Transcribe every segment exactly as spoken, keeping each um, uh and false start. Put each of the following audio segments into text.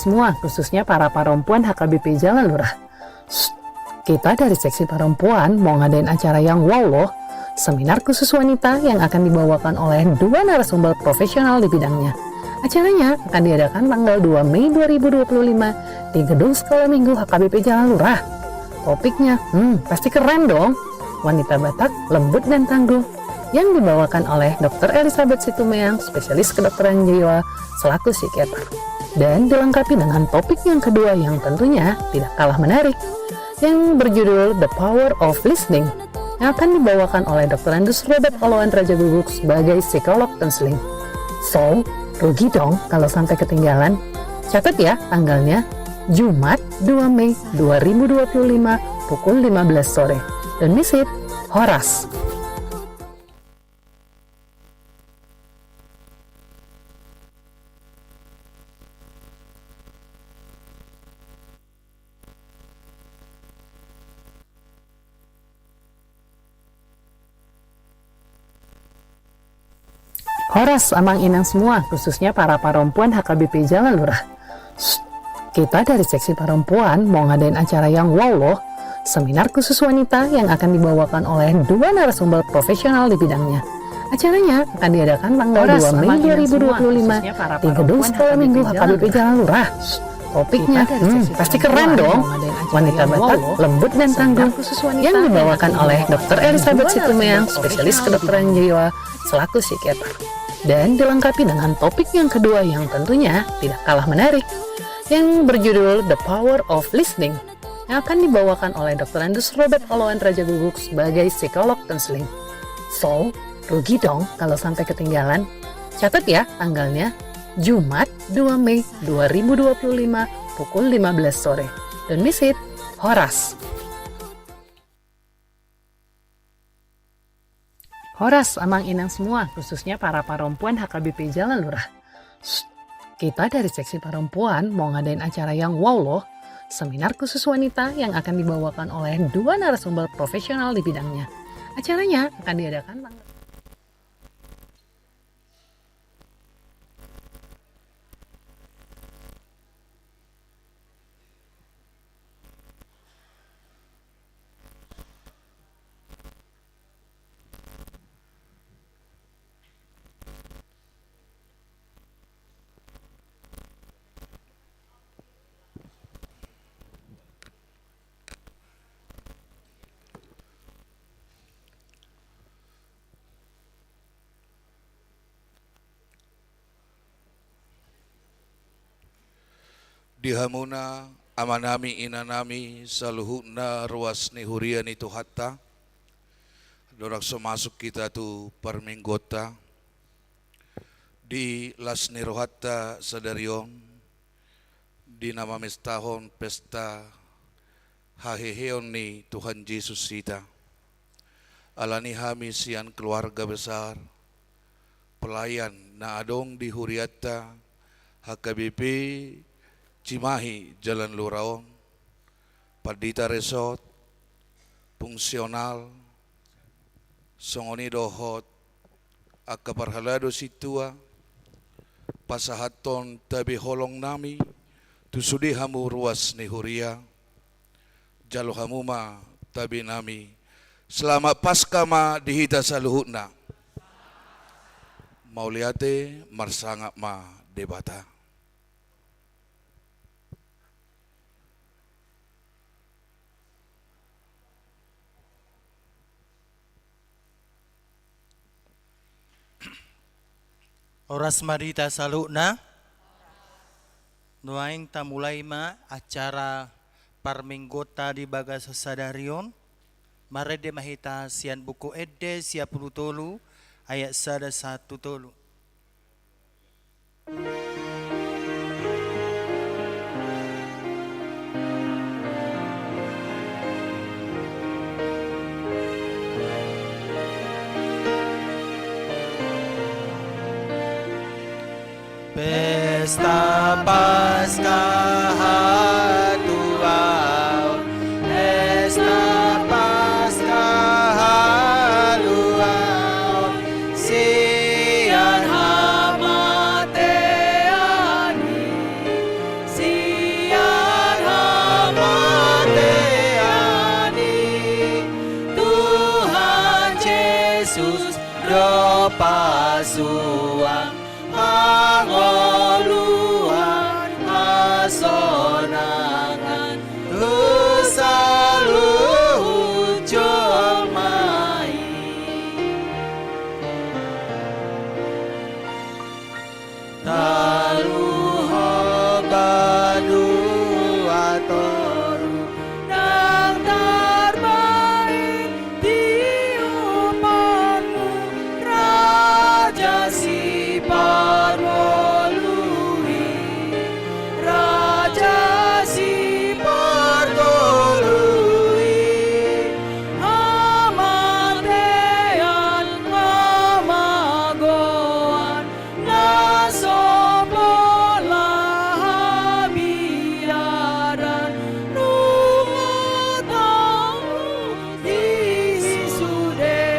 semua, khususnya para parompuan H K B P Jalalurah. Shh, kita dari seksi parompuan mau ngadain acara yang wow loh. Seminar khusus wanita yang akan dibawakan oleh dua narasumber profesional di bidangnya. Acaranya akan diadakan tanggal dua Mei dua ribu dua puluh lima di Gedung Sekolah Minggu H K B P Jalalurah. Topiknya, hmm, pasti keren dong. Wanita Batak lembut dan tangguh, yang dibawakan oleh Dokter Elizabeth Situmeang, spesialis kedokteran jiwa, selaku psikiater. Dan dilengkapi dengan topik yang kedua yang tentunya tidak kalah menarik, yang berjudul The Power of Listening, yang akan dibawakan oleh Doktorandus Robert Oloan Rajaguguk sebagai psikolog konseling. So, rugi dong kalau sampai ketinggalan. Catat ya tanggalnya, Jumat dua Mei dua ribu dua puluh lima pukul lima belas sore. Don't miss it. Horas. Horas amang inang semua, khususnya para parompuan H K B P Jalalurah. Shh, kita dari seksi parompuan mau ngadain acara yang wow loh. Seminar khusus wanita yang akan dibawakan oleh dua narasumber profesional di bidangnya. Acaranya akan diadakan tanggal dua Mei dua ribu dua puluh lima di Gedung Sekolah Minggu H K B P Jalalurah. Topiknya, hmm, pasti keren dong. Wanita Batak lembut dan tangguh, yang dibawakan oleh Dokter Elizabeth Situmeang, spesialis kedokteran jiwa, selaku psikiater. Dan dilengkapi dengan topik yang kedua yang tentunya tidak kalah menarik, yang berjudul The Power of Listening, yang akan dibawakan oleh Doktorandus Robert Oloan Rajaguguk sebagai psikolog konseling. So, rugi dong kalau sampai ketinggalan. Catat ya tanggalnya, Jumat dua Mei dua ribu dua puluh lima pukul lima belas sore. Don't miss it. Horas. Horas amang inang semua, khususnya para parompuan H K B P Jalalurah. Shh, kita dari seksi parompuan mau ngadain acara yang wow loh. Seminar khusus wanita yang akan dibawakan oleh dua narasumber profesional di bidangnya. Acaranya akan diadakan tanggal Di hamuna, amanami, inanami, saluhutna ruas ni huria ni Tuhanta, dorang so masuk hita tu parmingguonta, di las ni rohanta sadari on, di na mamestahon pesta haheheon ni Tuhan Jesus hita. Alani hami sian keluarga besar pelayan na adong di hurianta H K B P Cimahi Jalalurah on, pandita resort, fungsional, songon i dohot angka parhalado sintua, pasahathon tabe holong nami tu sude hamu ruas ni huria, jalo hamu ma tabe nami. Selamat Paskah ma di hita saluhutna. Mauliate, marsangap ma Debata. Horas ma di hita saluhutna. Nuaeng tamulai ma acara parmingguonta di bagasan sadari on. Marende ma hita sian Buku Ende sia pulu tolu ayat sada sahat tu tolu. Pesta Paskah hatuaon, Pesta Paskah haluaon, sian hamatean i, si Pasuang, pangoluan, hasonangan tu saluhut jolma i. Taluhon, badua, toru, nang tarbaen tiupanmu, Raja Siparngoluon, Raja Siparngoluon, hamatean, hamagoan, na so pola habiaran, nunga tamu di sude.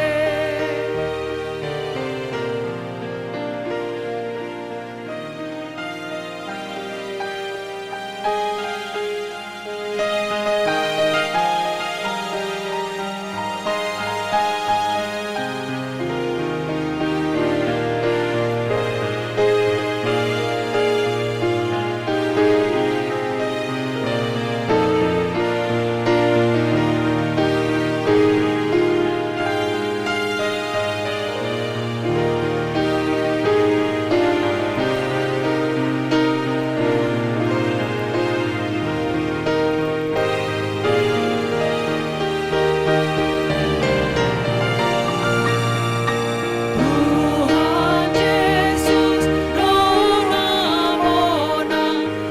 Tuhan Jesus, dohononmu,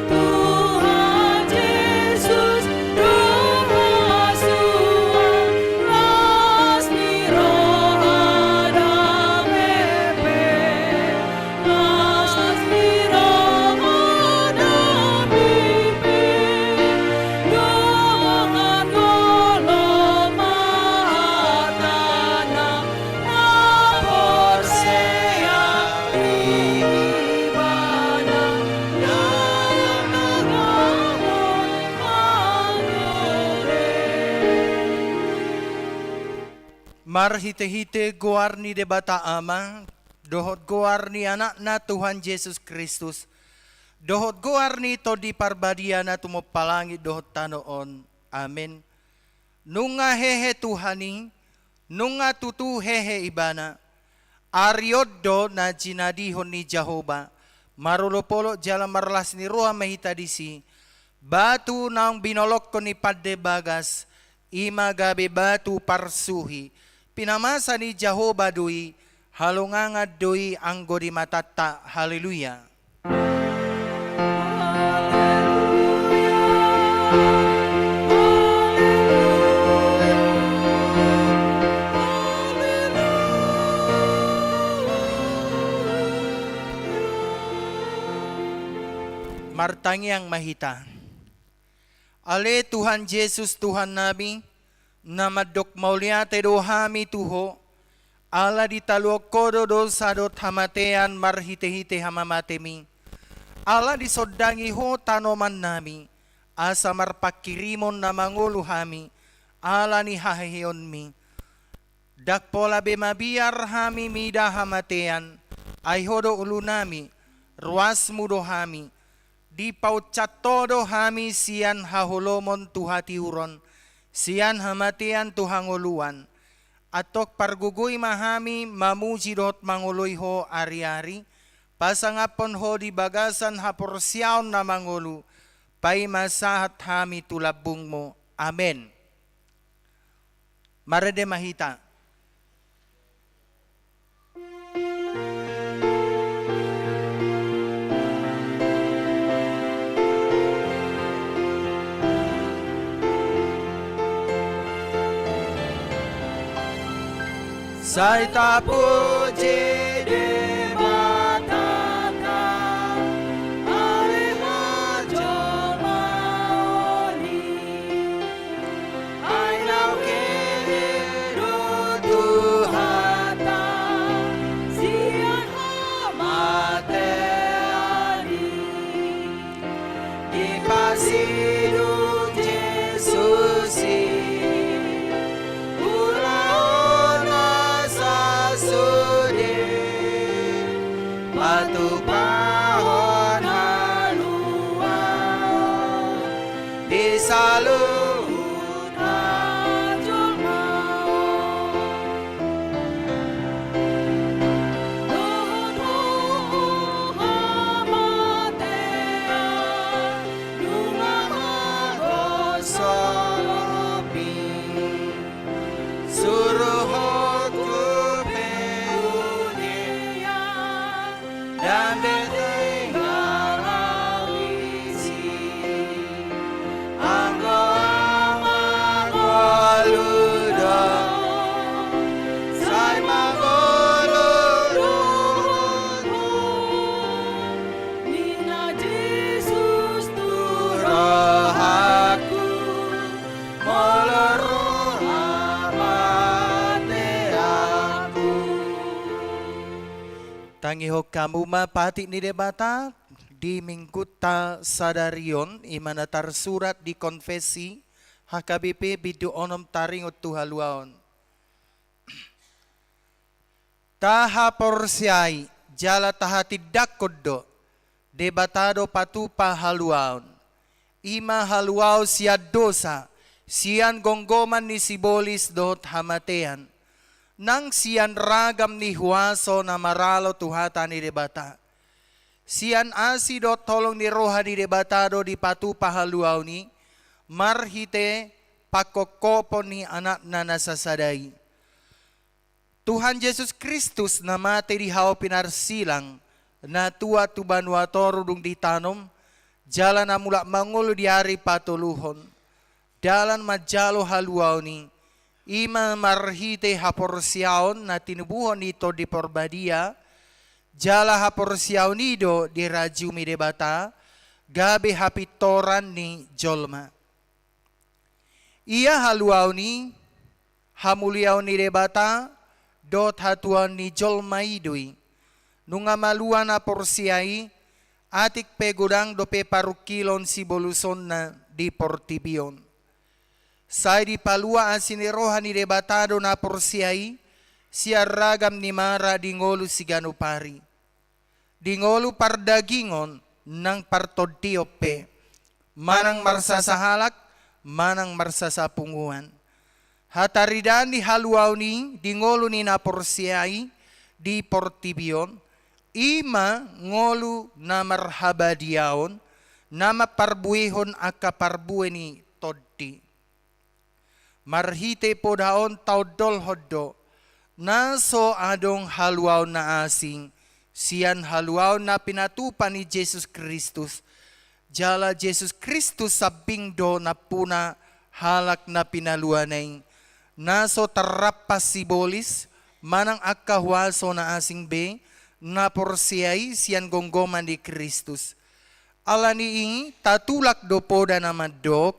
Tuhan Jesus, dohononmu, las ni roha damang pe, las ni roha damang pe, dongan ngolu ma hata na, na porsea di Ibana, na, na, na, na, na, na. Marhitehite goar ni Debata Ama, dohot goar ni Anakna Tuhan Jesus Kristus, dohot goar ni Tondi Parbadia na tumompa langit dohot tano on. Amen. Nunga hehe Tuhan i, nunga tutu hehe Ibana. Ari on do na jinadihon ni Jahowa, marolopolop jala marlas ni roha ma hita disi. Batu naung binolongkon ni pande bagas, i ma gabe batu parsuhi. Pinamasa ni Jahowa do i, halongangan do i anggo di matanta. Haleluya. Martangiang ma hita. Ale Tuhan Jesus, Tuhannami, na mandok mauliate do hami tu Ho, ala ditaluhon Ho do dosa dohot hamatean marhitehite hamamateMi, ala disondangi Ho tanomannami, asa marpanghirimon na mangolu hami, ala ni haheheonMi. Ndang pola be mabiar hami mida hamatean, ai Ho do ulunami, ruasMu do hami. Dipaunsat Ho do hami sian haholomon tu hatiuron, sian hamatean tu hangoluan. Antong pargogoi ma hami mamuji dohot mangoloi Ho ariari, pasangaphon Ho di bagasan haporseaon na mangolu, paima sahat hami tu lambungMu. Amen. Marende ma hita. Sai tapuji Debatanta, ale hajolmaon i. Ai naung hehe do Tuhanta sian hamatean i. Dipasidung Jesus i ulaonna sasudena. Saluhut hajolmaon dohot hamatean, nunga mago solopi. Suruhonku pe hu dia, ndang be tinggal au disi. Anggo au mangolu do, sai mangolu do ho. Ninna Jesus tu rohangku, molo ro hamateanku. Tangihon hamu ma patik ni Debata di Minggunta sadari on, i ma na tarsurat di Konfessi H K B P bindu onom, taringot tu haluaon. Tahaporseai jala tahatindangkon do, Debata do patupa haluaon. I ma haluaon sian dosa, sian gomgoman ni sibolis dohot hamatean, nang sian ragam ni huaso na maralo tu hata ni Debata. Sian asi dohot holong ni roha ni Debata do dipatupa haluaon i, marhite pangkophopon ni Anakna na sasada i. Tuhan Jesus Kristus na mate di hau pinarsilang, na tuat tu banua toru dung ditanom, jala na mulak mangolu di ari patoluhon. Dalan manjalo haluaon i, i ma marhite haporseaon na tinubuhon ni Tondi Parbadia, jala haporseaon i do dirajumi Debata, gabe hapintoran ni jolma. Ia haluaon i, hamuliaon ni Debata dohot hatuaon ni jolma i do i. Nunga malua na porsea i, atik pe godang dope parungkilon sibolusonna di portibi on. Sai dipalua asi ni roha ni Debata do na porsea i, sian ragam ni mara di ngolu siganup ari. Di ngolu pardagingon nang partondion pe, manang marsasa halak, manang marsasa punguan. Hataridaan ni haluaon i di ngolu ni na porsea i di portibi on, i ma ngolu na marhabadiaon, na mamparbuehon angka parbue ni tondi. Marhite poda on taondolhon do, na so adong haluaon na asing, sian haluaon na pinatupa ni Jesus Kristus. Jala Jesus Kristus sambing do nampuna halak na pinaluana i. Na so tarrampas sibolis, manang angka huaso na asing be, na porsea i sian gomgoman ni Kristus. Ala ni i tatulak do poda na mandok,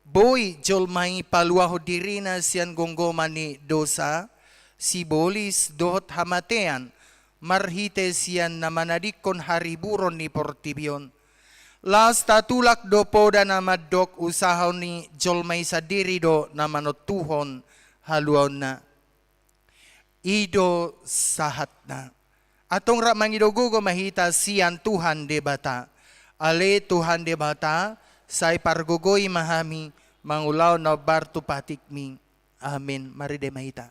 boi jolma i paluahon dirina sian gomgoman ni dosa, sibolis dohot hamatean, marhite sian na manadingkon hariburon ni portibi on. Laos tatulak do poda na mandok usaha ni jolma i sandiri do na manontuhon haluaonna. I do sahatna. Antong rap mangido gogo ma hita sian Tuhan Debata. Ale Tuhan Debata, sai pargogoi ma hami mangulahon na hombar tu patikmi. Amin. Marende ma hita.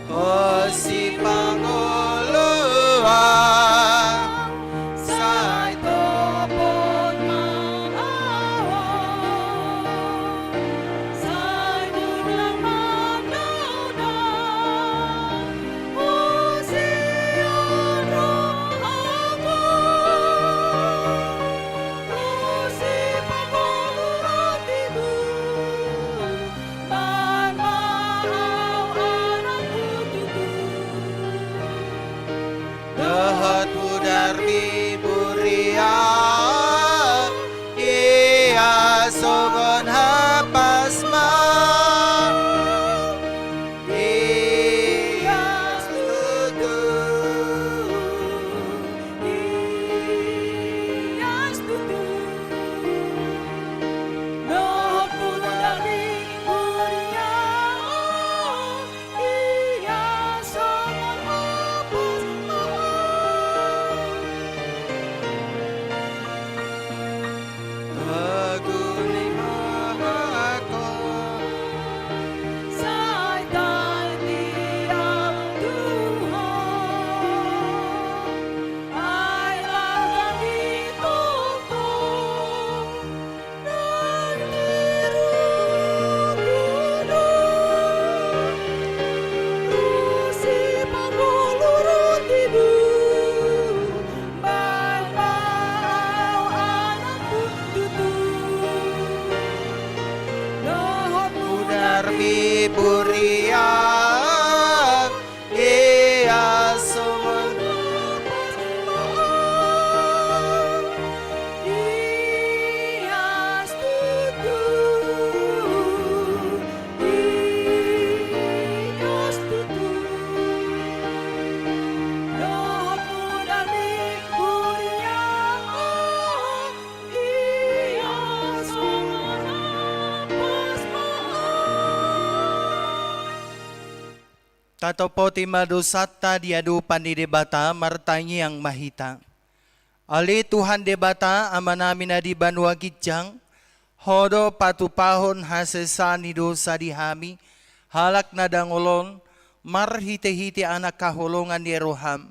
Ho sipangoloan, sai topot ma ho, sai godang mandodoi. Hami burian, ia songon Tatopoti ma dosanta di adopan ni Debata, martangiang ma hita. Ale Tuhan Debata, Amanami na di banua ginjang, Ho do patupahon hasesaan ni dosa di hami, halak na dangol on, marhitehite Anak haholongan ni roham.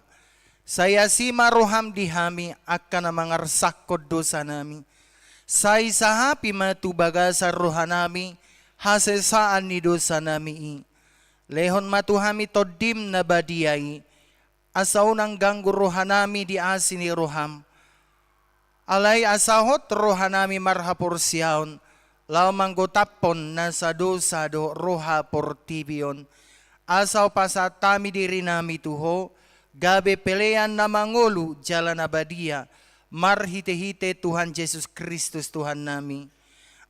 Sai asi ma roham di hami, angka na mangarsakkon dosanami. Sai sahapi ma tu bagasan rohanami hasesaan ni dosanami i. Lehon ma tu hami Tondim na badia i, asa unang ganggu rohanami di asi ni roham. Alai asa hot rohanami marhaporseaon, laho manggotaphon nasa dosa dohot roha portibi on. Asa hupasahat hami dirinami tu Ho, gabe pelean na mangolu jala na badia, marhitehite Tuhan Jesus Kristus Tuhannami.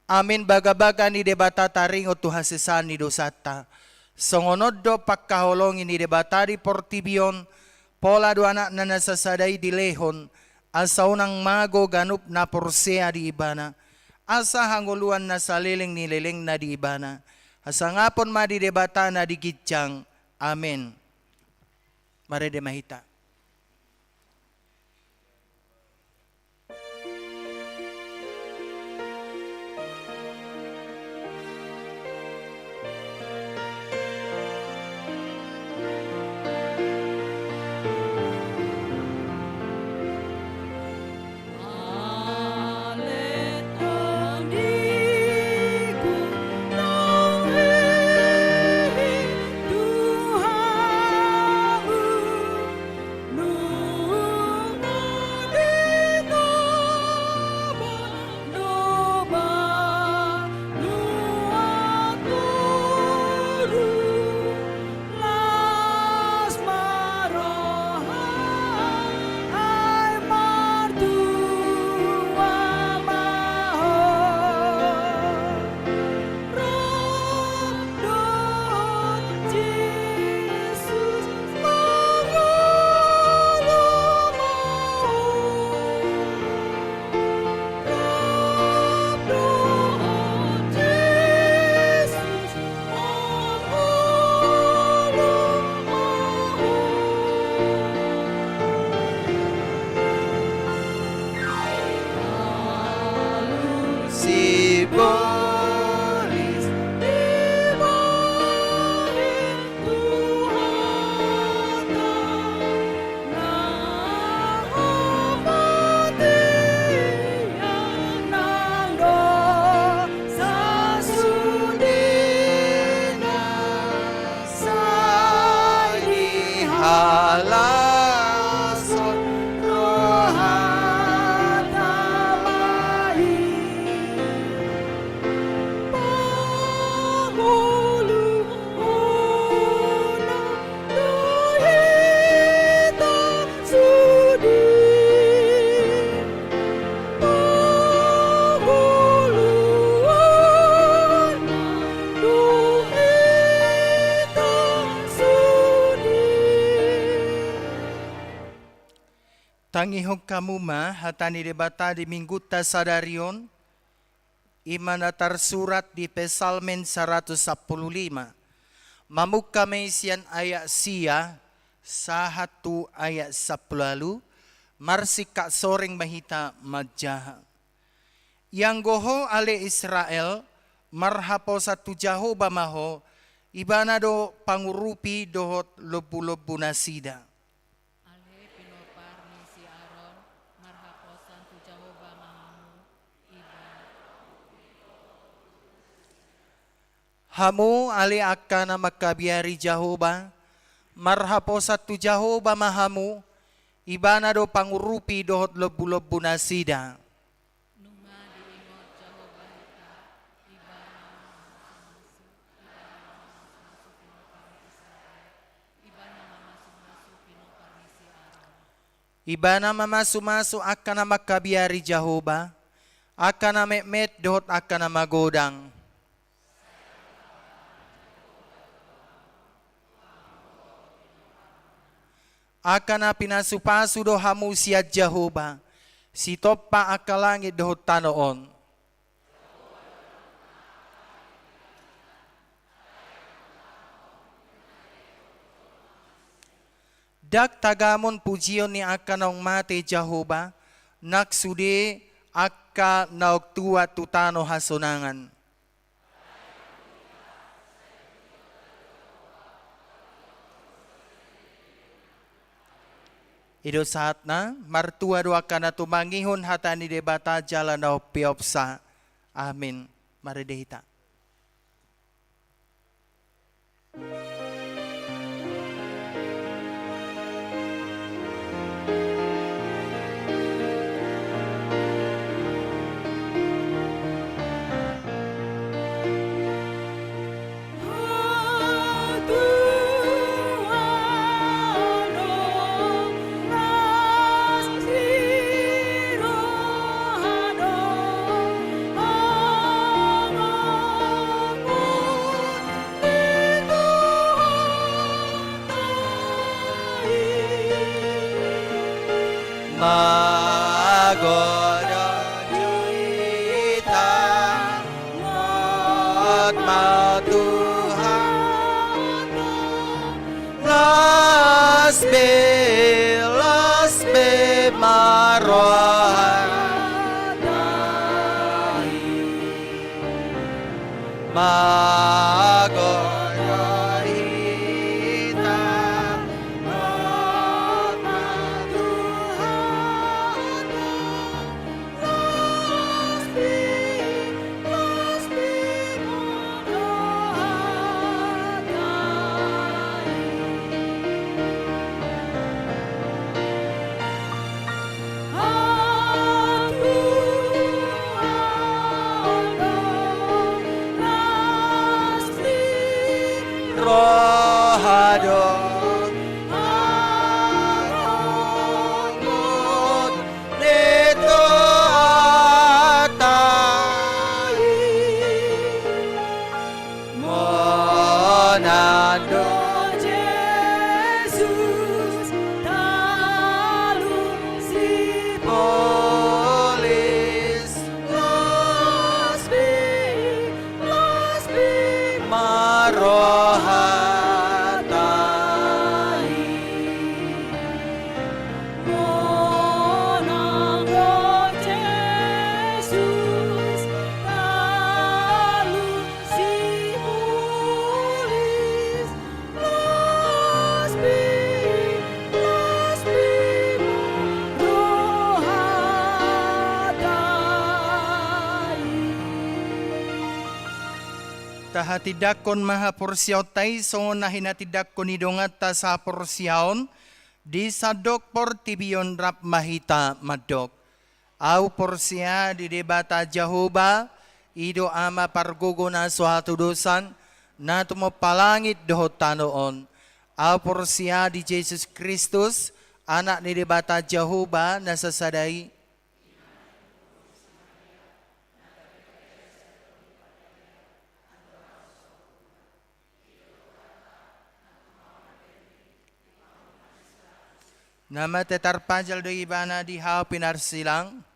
Amin. Bagabaga ni Debata taringot tu hasesaan ni dosanta. Songon on do pangkaholongi ni Debata di portibi on, pola do Anakna na sasada i dilehon, asa unang mago ganup na porsea di Ibana, asa hangoluan na saleleng ni lelengna di Ibana. Hasangapon ma di Debata na di ginjang. Amin. Marende ma hita. Tangihon hamu ma hata ni Debata di Minggunta sadari on. I ma na tarsurat di Psalmen saratus sampulu lima. Mamungka ma i sian ayat sia sahat tu ayat sampulu ualu, marsingkat soreng ma hita manjaha. Ianggo ho ale Israel, marhaposan tu Jahowa ma ho, Ibana do pangurupi dohot lombu-lombu nasida. Ale pinompar ni si Aron, marhaposan tu Jahowa ma hamu, Ibana. Hamu ale angka na mangkabiari Jahowa, marhaposan tu Jahowa ma hamu, Ibana do pangurupi dohot lombu-lombu nasida. Nunga diingot Jahowa hita, Ibana ma na mangasup, Ibana Ibana mamasumasu angka na mangkabiari Jahowa, angka na metmet dohot angka na magodang. Angka na pinasupasu do hamu sian Jahowa, sitompa angka langit dohot tano on. Ndang tagamon pujion ni angka naung mate Jahowa, nang sude angka naung tuat tu tano hasonangan. I do sahatna, martua do angka na tumangihon hata ni Debata jala na umpeopsa. Amin. Marende hita. Magodang hita, ngot ma Tuhan, las be, las be ma rohanta i. Magodang hita, ngot ma Tuhan, las be, las be ma rohanta i. Roha do angot ni Tuhanta i. Monan do Jesus, talu sibolis, las be, las be ma rohanta i. Monan do Jesus, talu sibolis, las be, las be ma rohanta i. Tahatindangkon ma haporseaonta i songon na hinatindangkon ni donganta sahaporseaon di sandok portibi on. Rap ma hita mandok. Ahu porsea di Debata Jahowa, i do Ama pargogo na so hatudosan, na tumompa langit dohot tano on. Ahu porsea di Jesus Kristus, Anak ni Debata Jahowa na sasada i. Na mate tarpajal do Ibana di hau pinarsilang.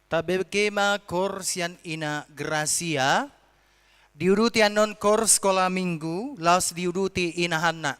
Tabege ma koor sian Ina Gracia. Diuduti annon koor Sekolah Minggu, laos diuduti inahanna.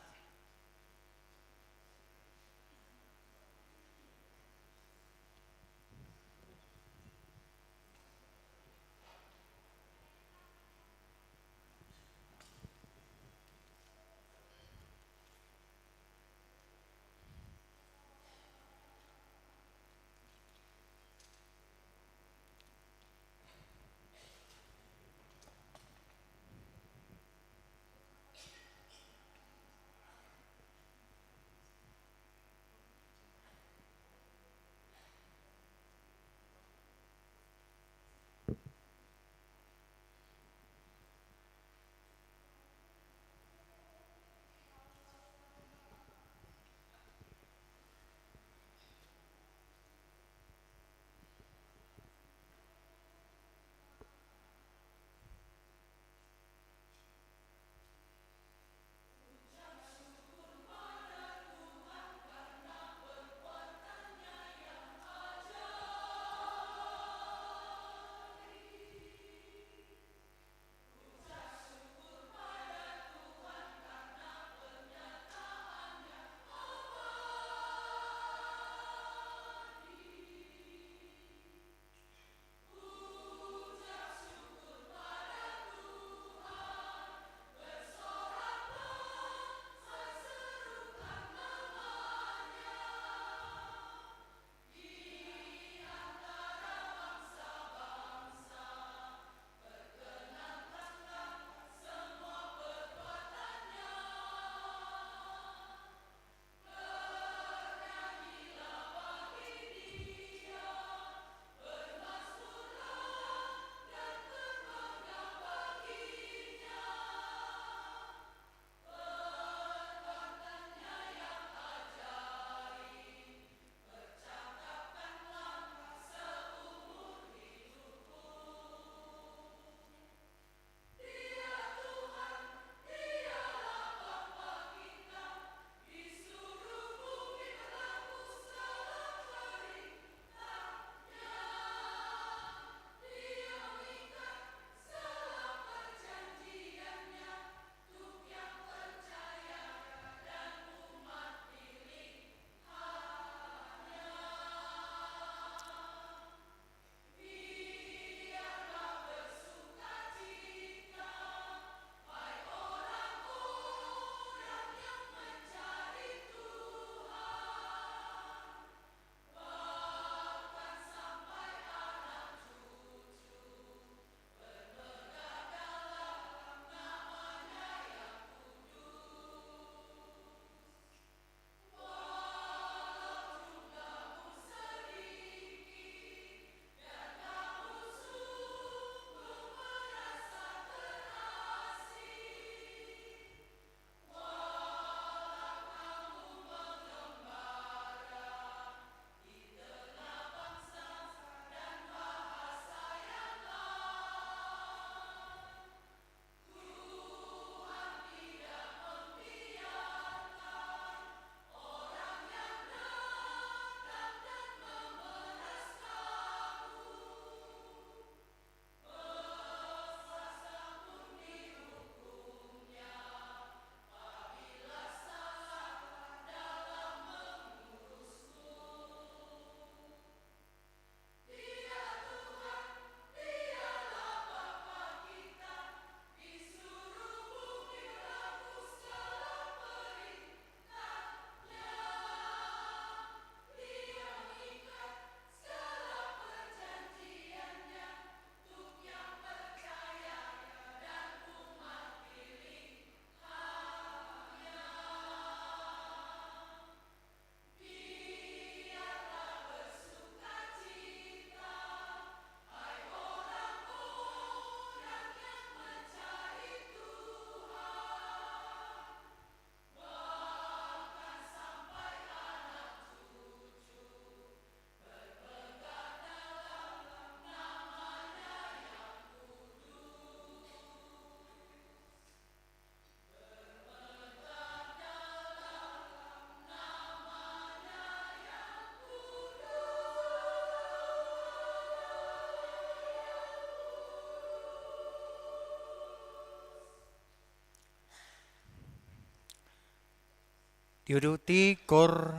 Diuduti Kor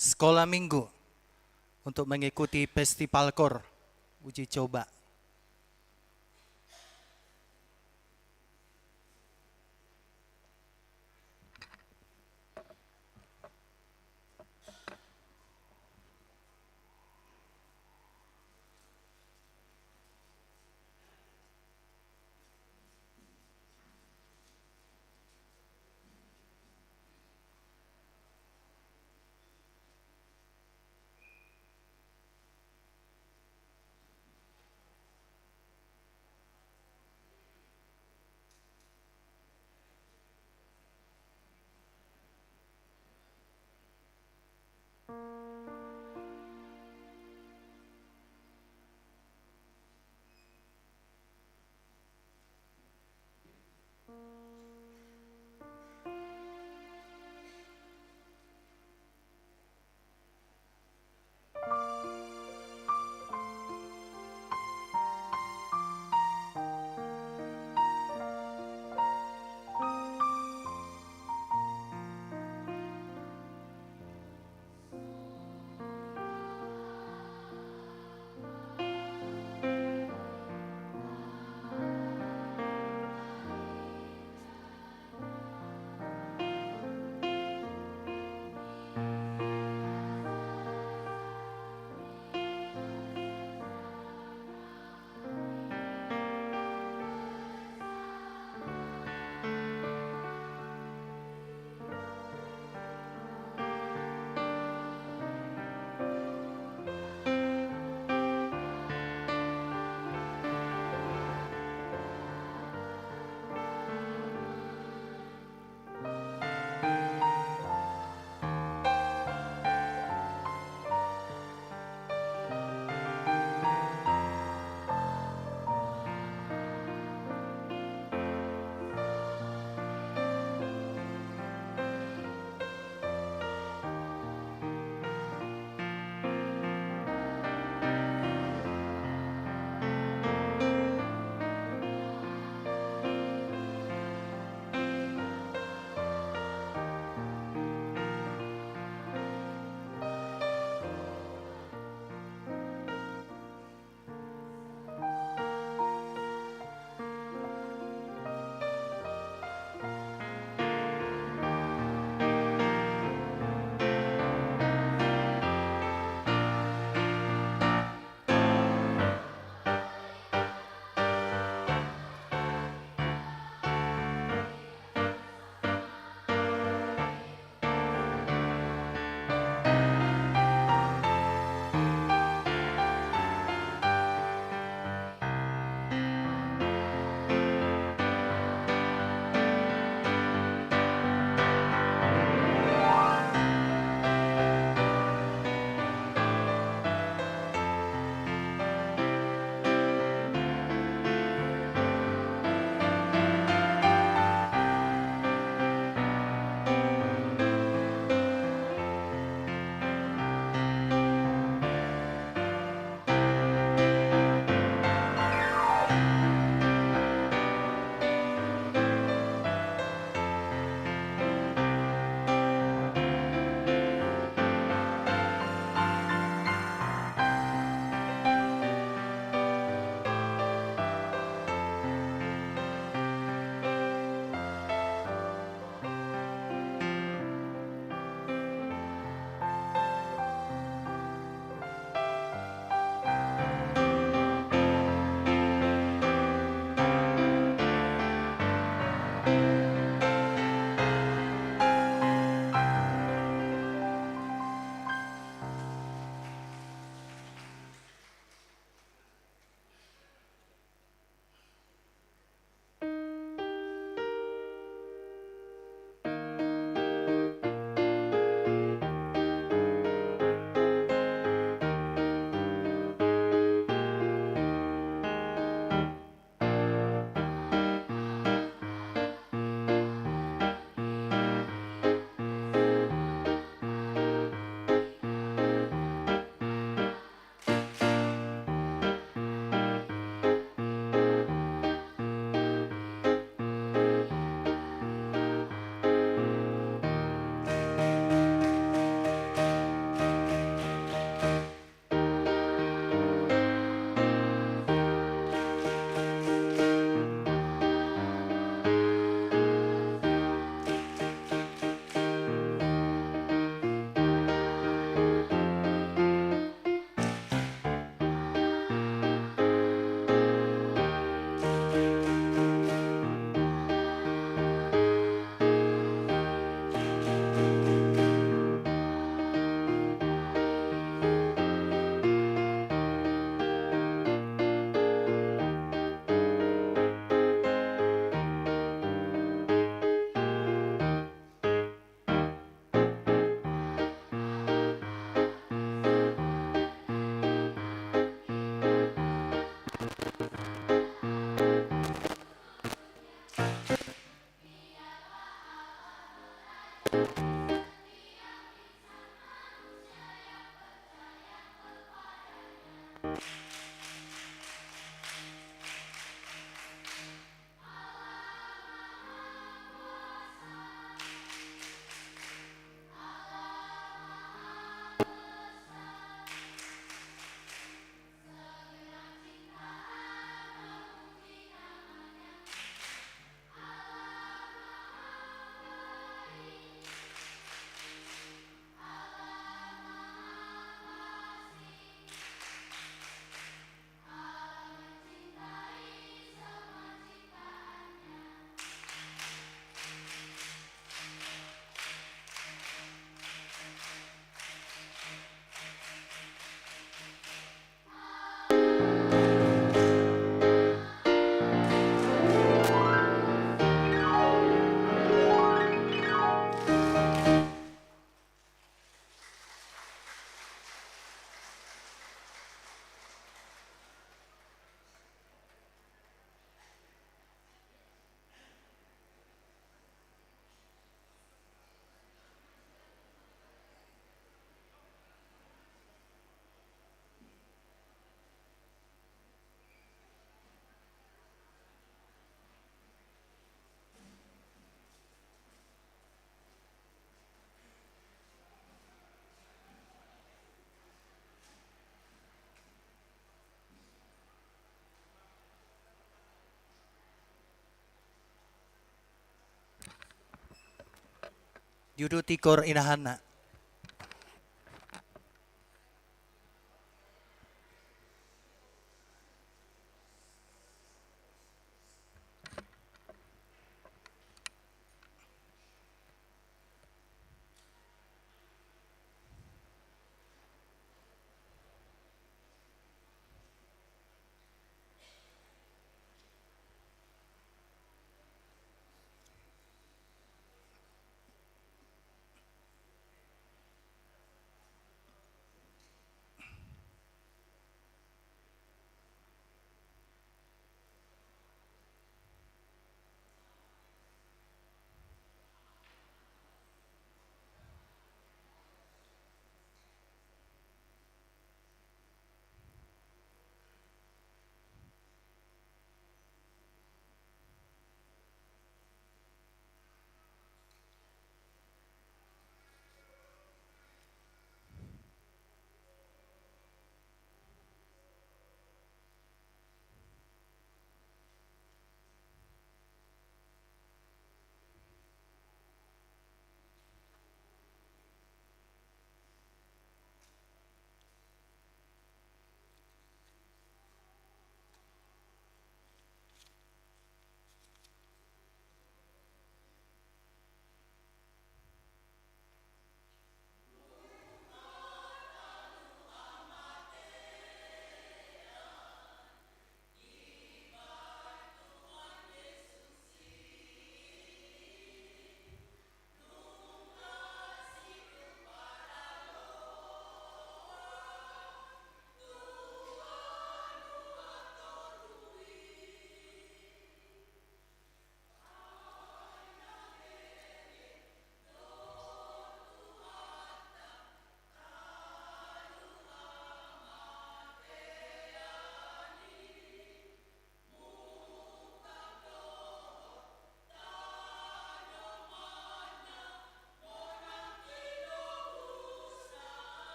Sekolah Minggu untuk mengikuti festival kor uji coba. Diuduti kor inahanna.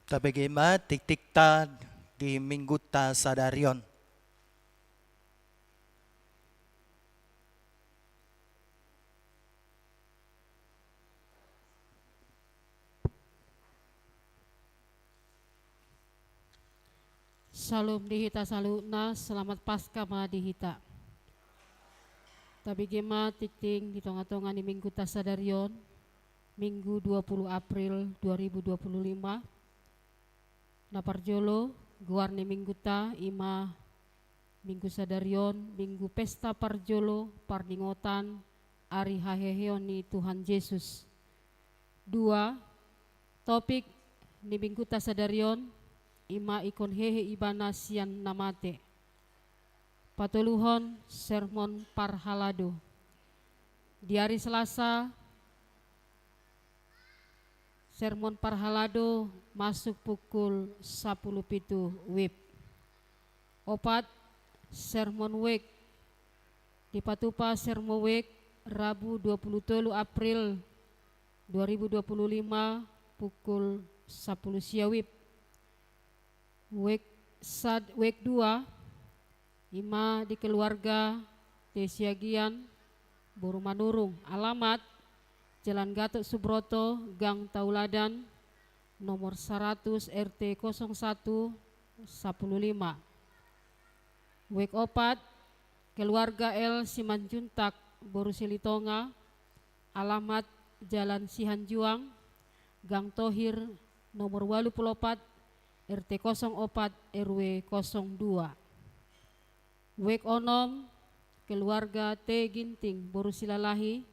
Tabege ma tingtingta di Mingguta sadari on. Syalom di hita saluhutna, selamat Paskah ma di hita. Tabege ma tingting di tonga-tonga ni Mingguta sadari on, Minggu dua puluh April dua ribu dua puluh lima. Na parjolo, goar ni Mingguta i ma Minggu sadari on, Minggu pesta parjolo parningotan ari haheheon ni Tuhan Jesus. Dua, topik ni Mingguta sadari on, i ma ingkon hehe Ibana sian na mate. Patoluhon, sermon parhalado. Di ari Selasa, sermon parhalado masuk pukul sapuluh pitu wib. Opat, sermon wijk. Dipatupa sermon wijk Rabu dua puluh tolu April dua ribu dua puluh lima pukul sapuluh sia wib. Wijk sad-, wijk dua, i ma di keluarga T. Siagian, boru Manurung, alamat Jalan Gatot Subroto, Gang Tauladan, nomor seratus, R T kosong satu, sapuluh lima. Wijk opat, keluarga L. Simanjuntak, boru Silitonga, alamat Jalan Sihanjuang, Gang Tohir, nomor walu pulu opat, R T kosong opat R W kosong dua. Wek onom, keluarga T Ginting, boru Silalahi,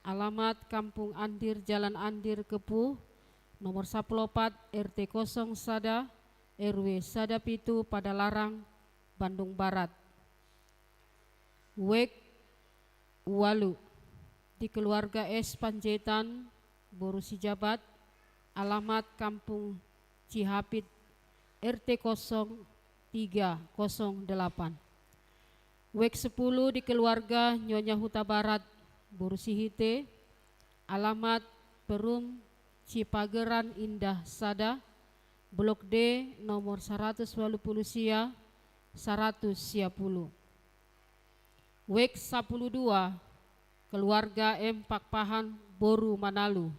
alamat Kampung Andir, Jalan Andir, Kepuh, nomor sampulu opat, R T kosong sada, R W sada pitu, Padalarang, Bandung Barat. Wek ualu, di keluarga S Panjaitan, boru Sijabat, alamat Kampung Cihapit, R T kosong tiga kosong delapan. Wek sepuluh, di keluarga Nyonya Hutabarat, boru Sihite, alamat Perum Cipageran Indah sada, Blok D, nomor saratus ualu pulu sia, saratus sia pulu. Wek sampulu dua, keluarga M Pakpahan, boru Manalu,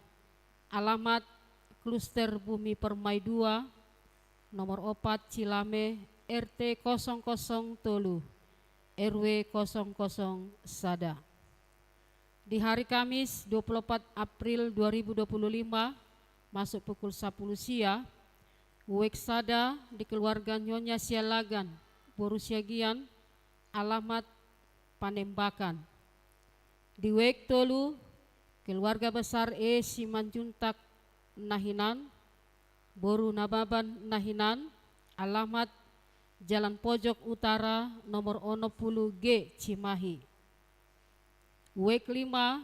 alamat Kluster Bumi Permai dua, nomor opat Cilame, R T kosong kosong tolu, R W kosong kosong sada. Di hari Kamis, dua puluh empat April dua ribu dua puluh lima, masuk pukul sampulu sia, wek sada di keluarga Nyonya Sialagan, boru Siagian, alamat Panembakan. Di wek tolu, keluarga besar E Simanjuntak na hinan, boru Nababan na hinan, alamat Jalan Pojok Utara, nomor onom pulu G, Cimahi. Wek lima,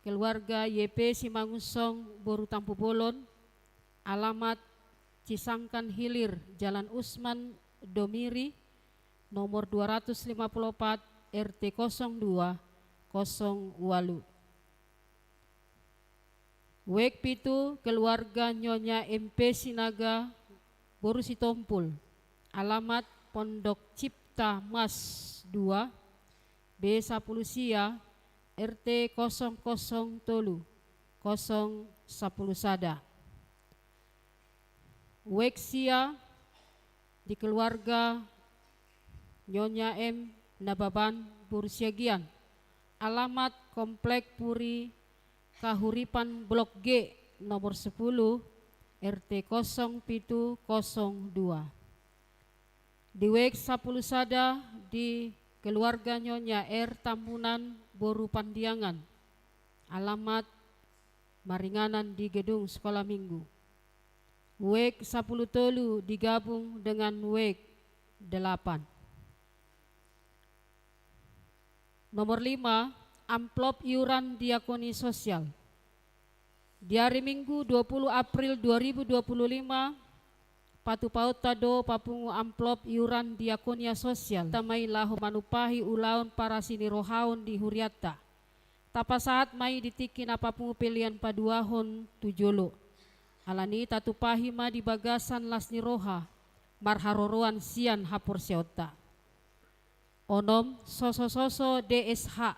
keluarga Y P Simangunsong, boru Tampubolon, alamat Cisangkan Hilir, Jalan Usman Domiri, nomor dua ratus lima puluh opat, R T kosong dua, kosong ualu. Wek pitu, keluarga Nyonya M P Sinaga, boru Sitompul, alamat Pondok Cipta Mas dua, B sampulu sia, R T kosong kosong tolu, kosong sampulu sada. Wek sia, di keluarga Nyonya M Nababan, boru Siagian, alamat Komplek Puri Kahuripan, Blok G, nomor sepuluh, R T kosong pitu kosong dua. Di wek sampulu sada, di keluarga Nyonya R Tambunan, boru Pandiangan, alamat Maringanan di gedung Sekolah Minggu. Wek sampulu tolu digabung dengan wek delapan. Nomor lima, amplop iuran diakoni sosial. Di hari Minggu, dua puluh April dua ribu dua puluh lima, patupaonta do papungu amplop iuran diakonia sosial, ta ma i laho manumpahi ulaon parasinirohaon di hurianta. Tapasahat ma i di tingki na papungu pelean paduahon tu jolo. Alani i tatumpahi ma di bagasan las ni roha, marharoroan sian haporseaonta. Onom, sosososo D S H.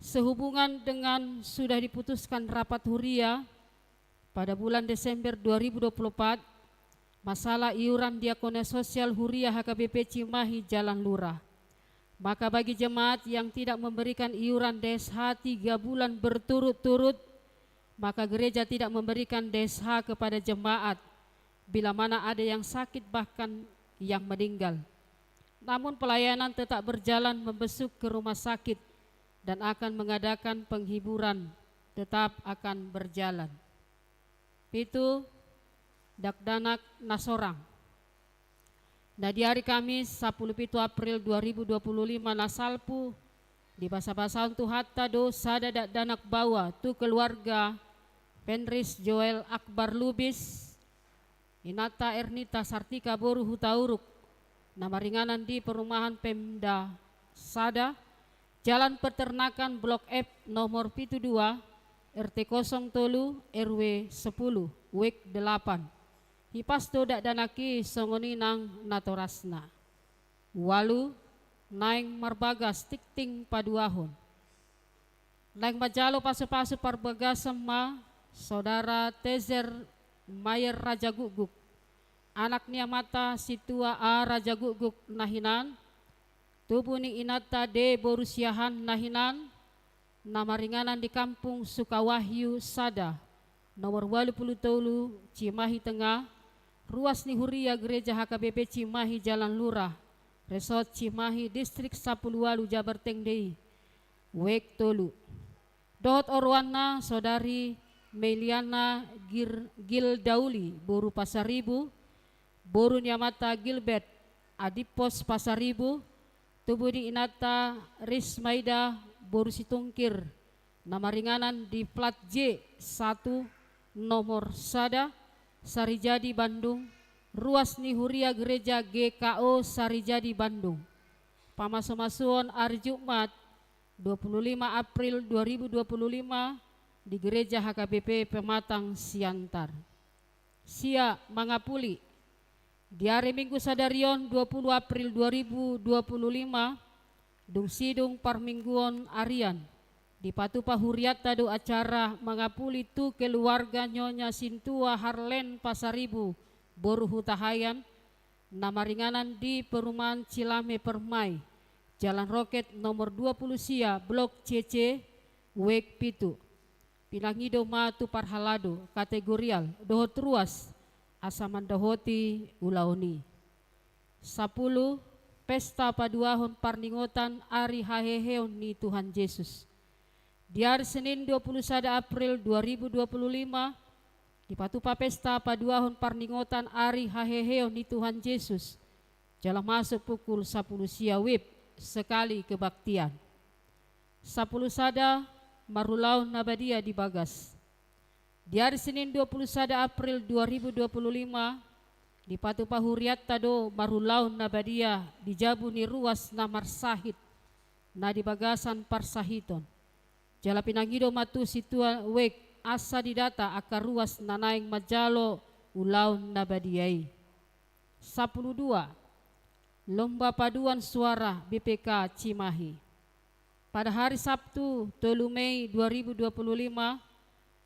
Sehubungan dengan sudah diputuskan rapat huria pada bulan Desember dua ribu dua puluh empat, masalah iuran diakonia sosial huria H K B P Cimahi Jalan Lurah. Maka bagi jemaat yang tidak memberikan iuran D S H tiga bulan berturut-turut, maka gereja tidak memberikan D S H kepada jemaat bila mana ada yang sakit bahkan yang meninggal. Namun pelayanan tetap berjalan membesuk ke rumah sakit dan akan mengadakan penghiburan tetap akan berjalan. Pitu, dakdanak na sorang. Na di ari Kamis, sampulu pitu April dua ribu dua puluh lima na salpu, dibasabasahon Tuhanta do sada dakdanak baoa tu keluarga Penris Joel Akbar Lubis, inanta Ernita Sartika boru Hutauruk, na maringanan di perumahan Pemda sada, Jalan Peternakan Blok F nomor pitu dua, R T kosong tolu, R W sepuluh, wek delapan. Hipas do dakdanak i songon i nang natorasna. Ualu, naeng marbagas tingting paduahon. Naeng manjalo pasupasu parbagason ma saudara Tezer Mayer Rajagukguk, anak ni amanta Situa A Rajagukguk na hinan, tubu ni inanta D boru Siahaan na hinan, na maringanan di Kampung Sukawahyu sada, nomor ualu pulu tolu, Cimahi Tengah, ruas ni huria gereja H K B P Cimahi Jalan Lurah, Resort Cimahi, Distrik Sampulu Ualu, Jabar Tengdei, wijk tolu. Dohot oroanna, saudari Meliana Gir-, Gildauli, boru Pasaribu, boru ni amanta Gilbert Adippos Pasaribu, tubu ni inanta Rismaida boru Situngkir, na maringanan di plat J satu, nomor sada, Sarijadi, Bandung, ruas ni huria gereja G K O Sarijadi, Bandung. Pamasumasuon ari Jumat, dua puluh lima April dua ribu dua puluh lima, di Gereja H K B P Pematang Siantar. Sia mangapuli. Di ari Minggu sadari on, dua puluh April dua ribu dua puluh lima, dung sidung parmingguon arian, dipatupa hurianta do acara mangapuli tu keluarga Nyonya Sintua Harlen Pasaribu, boru Hutahaean, na maringanan di Perumahan Cilame Permai, Jalan Roket nomor dua puluh sia, Blok C C, wijk pitu. Pinangido ma tu parhalado, kategorial, dohot ruas, asa mandohoti ulaon i. Sapuluh, pesta paduahon parningotan ari haheheon ni Tuhan Jesus. Di ari Senin dua puluh sada April dua ribu dua puluh lima, dipatupa pesta paduahon parningotan ari haheheon ni Tuhan Jesus, jala masuk pukul sapuluh sia wib, sekali kebaktian. Sapuluh sada, marulaon na badia di bagas. Di ari Senin dua puluh sada April dua ribu dua puluh lima, dipatupa hurianta do marulaon na badia di jabu ni ruas na marsahit, na di bagasan parsahiton. Jala pinangido ma tu sintua wijk asa didata angka ruas na naeng manjalo ulaon na badia i. Sapuluh dua, lomba paduan suara B P K Cimahi. Pada hari Sabtu, tolu Mei dua ribu dua puluh lima,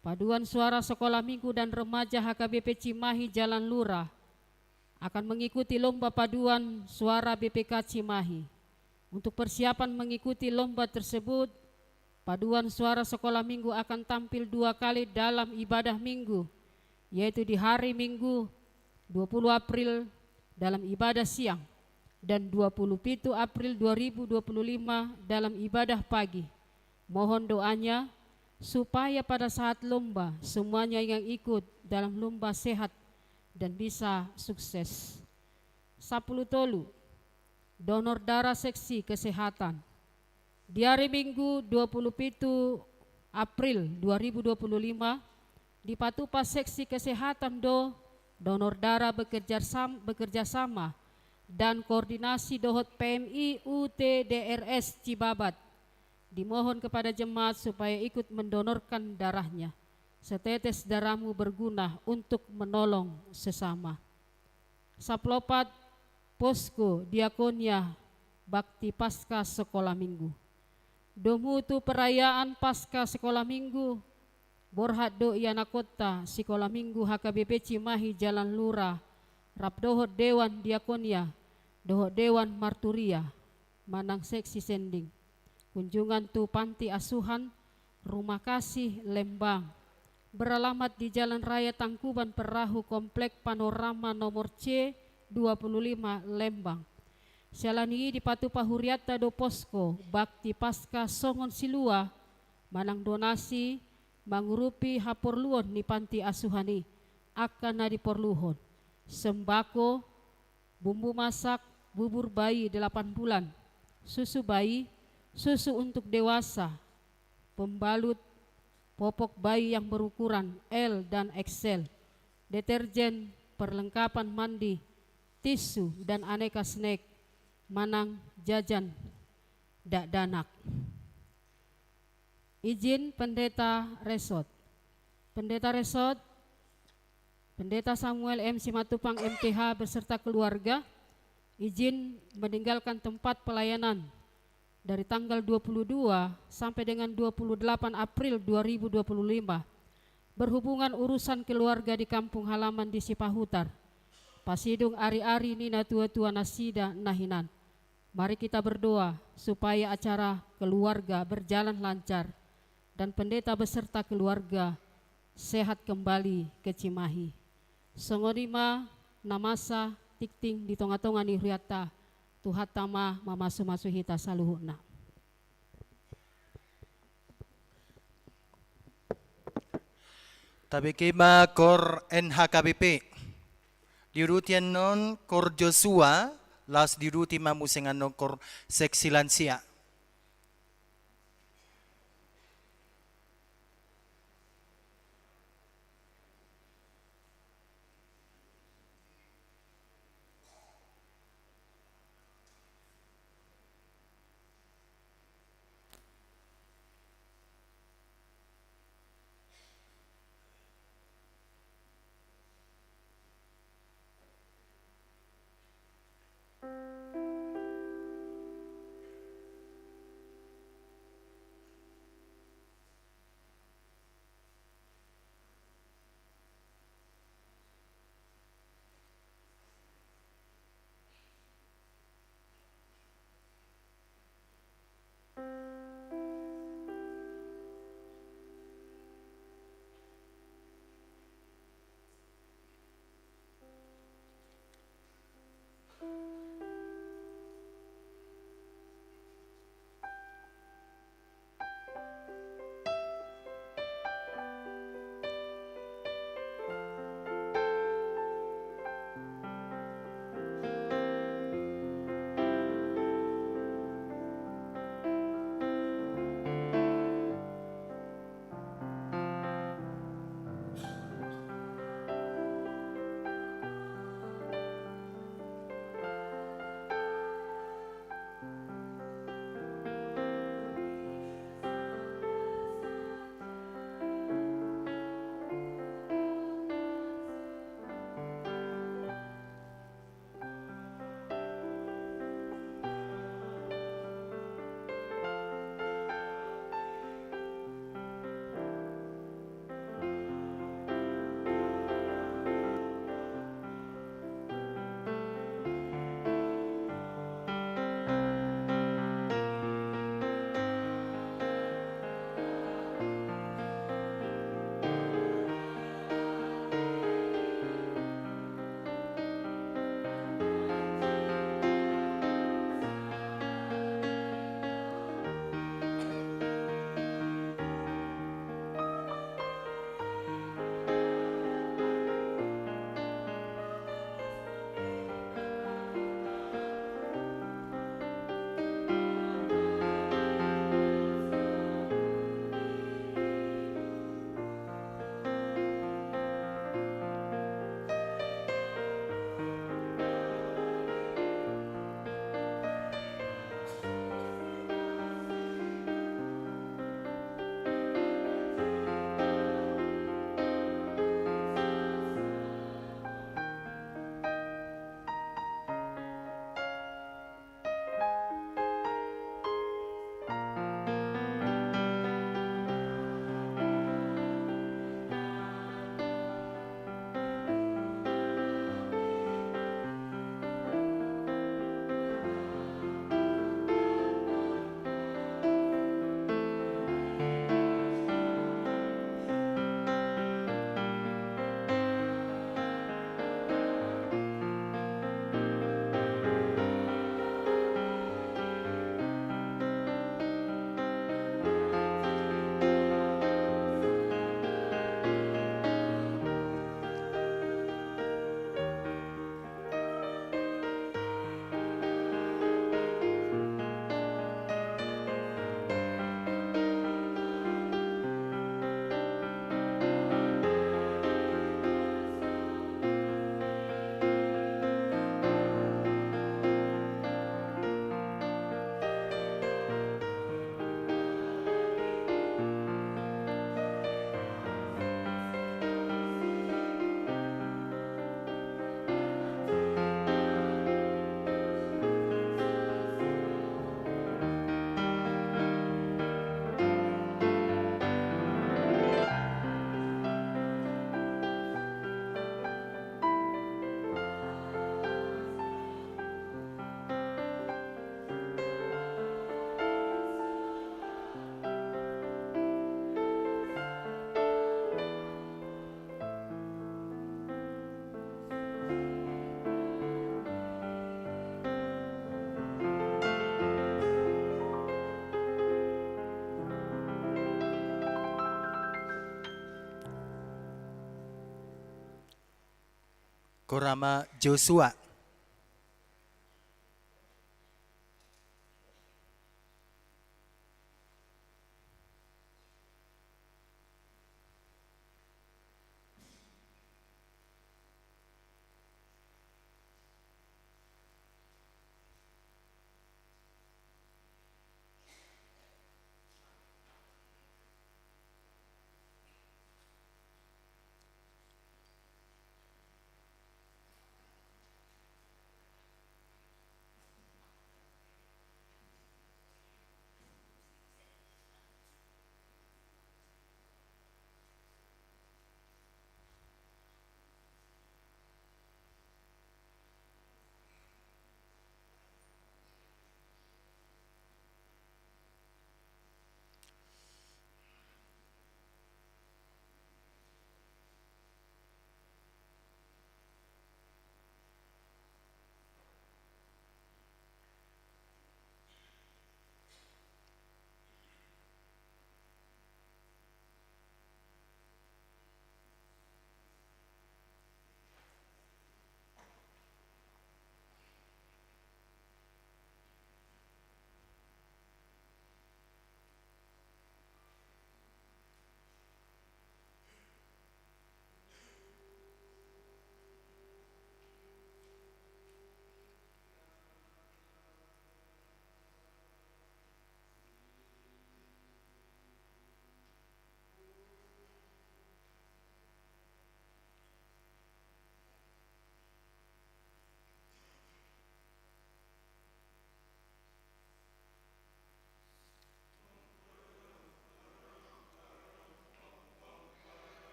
paduan suara Sekolah Minggu dan Remaja H K B P Cimahi Jalan Lurah akan mengikuti lomba paduan suara B P K Cimahi. Untuk persiapan mengikuti lomba tersebut, paduan suara Sekolah Minggu akan tampil dua kali dalam ibadah Minggu, yaitu di hari Minggu, dua puluh April, dalam ibadah siang, dan dua puluh pitu April dua ribu dua puluh lima, dalam ibadah pagi. Mohon doanya supaya pada saat lomba, semuanya yang ikut dalam lomba sehat dan bisa sukses. Sapuluh tolu, donor darah seksi kesehatan. Di ari Minggu, dua puluh pitu April dua ribu dua puluh lima, dipatupa seksi kesehatan do donor darah bekerja sam-, bekerja sama dan koordinasi dohot P M I U T D R S Cibabat. Dimohon kepada jemaat supaya ikut mendonorkan darahnya. Setetes darahmu berguna untuk menolong sesama. Saplopat, posko diakonia bakti Paskah Sekolah Minggu. Domu tu perayaan Paskah Sekolah Minggu, borhat do ianakhonta Sikola Minggu H K B P Cimahi Jalan Lurah, rap dohot dewan diakonia, dohot dewan marturia, manang seksi sending. Kunjungan tu panti asuhan Rumah Kasih Lembang, beralamat di Jalan Raya Tangkuban Perahu, Komplek Panorama nomor C dua puluh lima, Lembang. Siala ni i dipatupa hurianta do posko bakti Paskah songon silua manang donasi mangurupi haporluon ni panti asuhan i, angka na diporluhon: sembako, bumbu masak, bubur bayi delapan bulan, susu bayi, susu untuk dewasa, pembalut, popok bayi yang berukuran L dan X L, deterjen, perlengkapan mandi, tisu, dan aneka snack manang jajan dakdanak. Izin Pendeta Resort. Pendeta Resort, Pendeta Samuel M Simatupang M T H beserta keluarga, izin meninggalkan tempat pelayanan dari tanggal dua puluh dua sampai dengan dua puluh delapan April dua ribu dua puluh lima, berhubungan urusan keluarga di kampung halaman di Sipahutar, pasidung ari-ari ni natuatua nasida na hinan. Mari kita berdoa supaya acara keluarga berjalan lancar dan pendeta beserta keluarga sehat kembali ke Cimahi. Songon i ma na masa tingting di tonga-tonga ni hurianta, Tuhanta ma mamasumasu hita saluhutna. Tabege ma koor N H K B P. Diuduti annon koor Josua, laos diuduti ma muse annon koor seksi lansia. Gora ma Josua.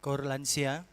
Koor lansia.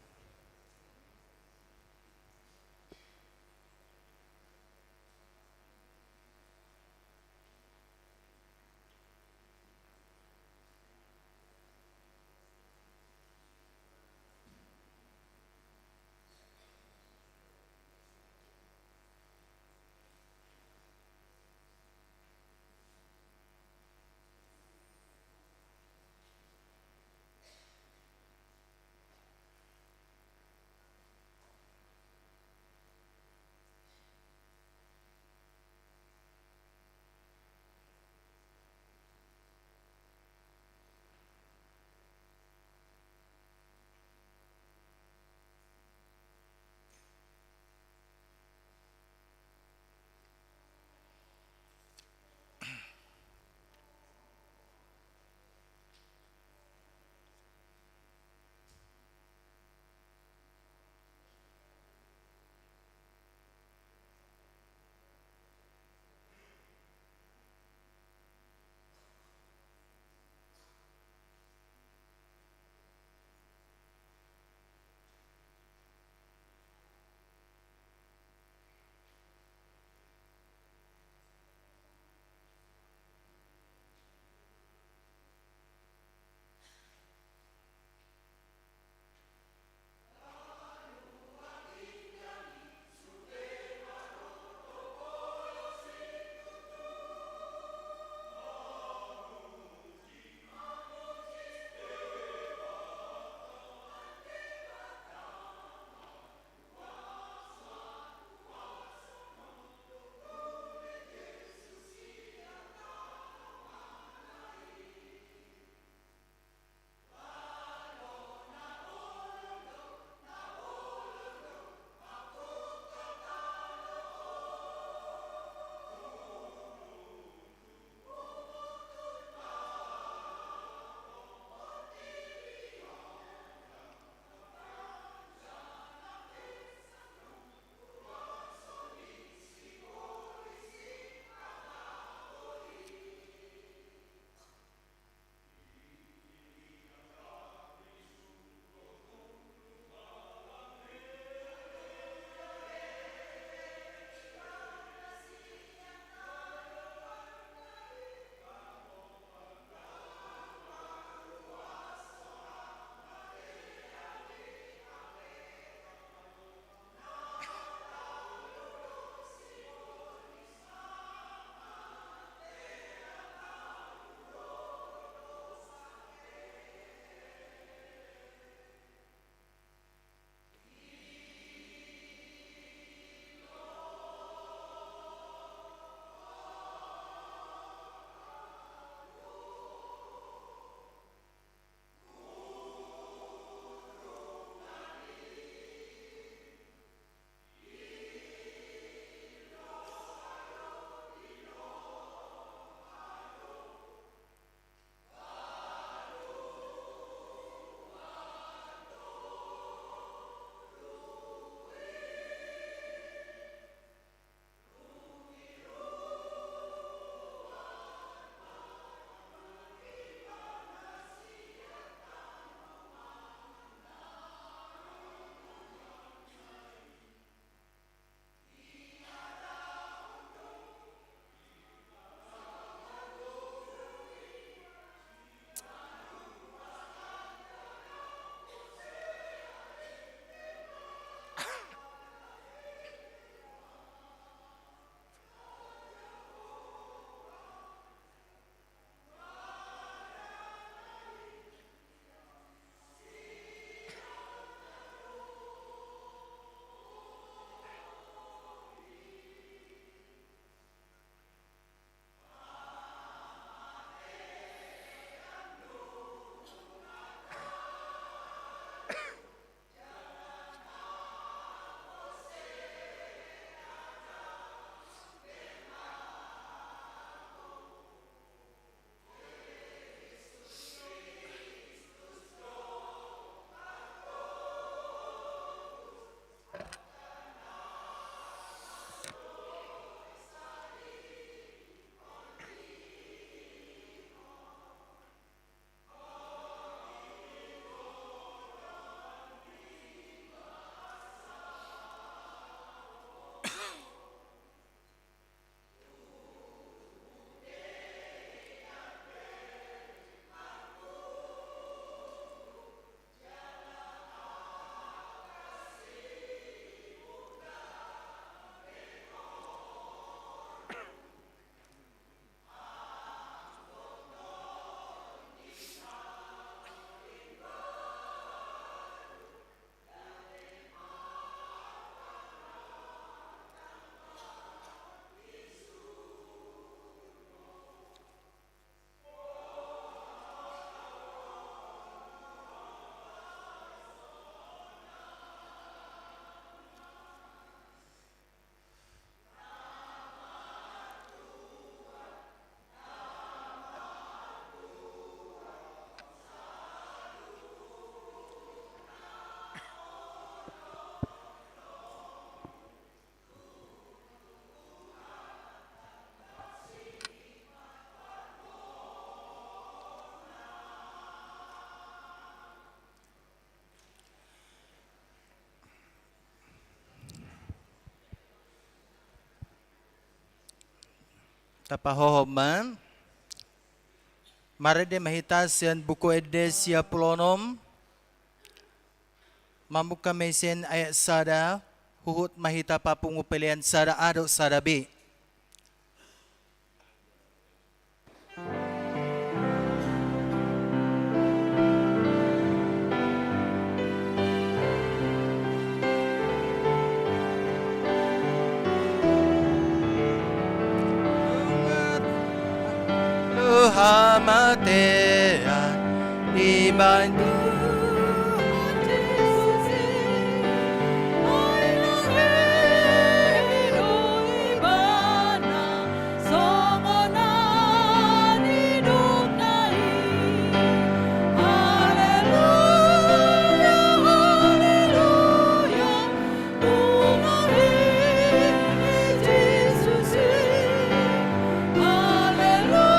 Tapahohom ma. Marende ma hita sian Buku Ende sia pulu onom. Mamungka ma i sian ayat sada, huhut ma hita papungu pelean sada A dohot sada B. Hamatean, ibaen Tuhan Jesus i, ai na hehe do Ibana songon na nidokna i. Haleluya, haleluya. Nunga hehe Jesus i. Haleluya,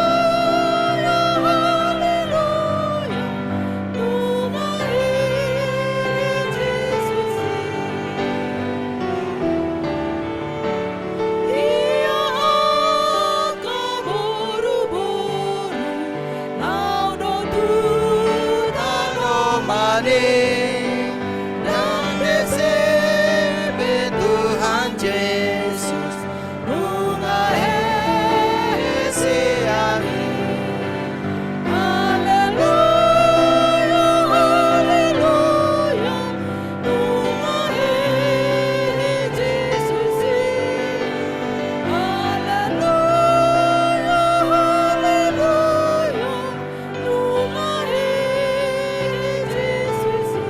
haleluya. Nunga hehe Jesus i. Ia angka boruboru, laho do tu tano manik, ndang dese be Tuhan Jesus, nunga hehe sian i. Haleluya, haleluya. Nunga hehe Jesus i. Haleluya, haleluya. Nunga hehe Jesus i.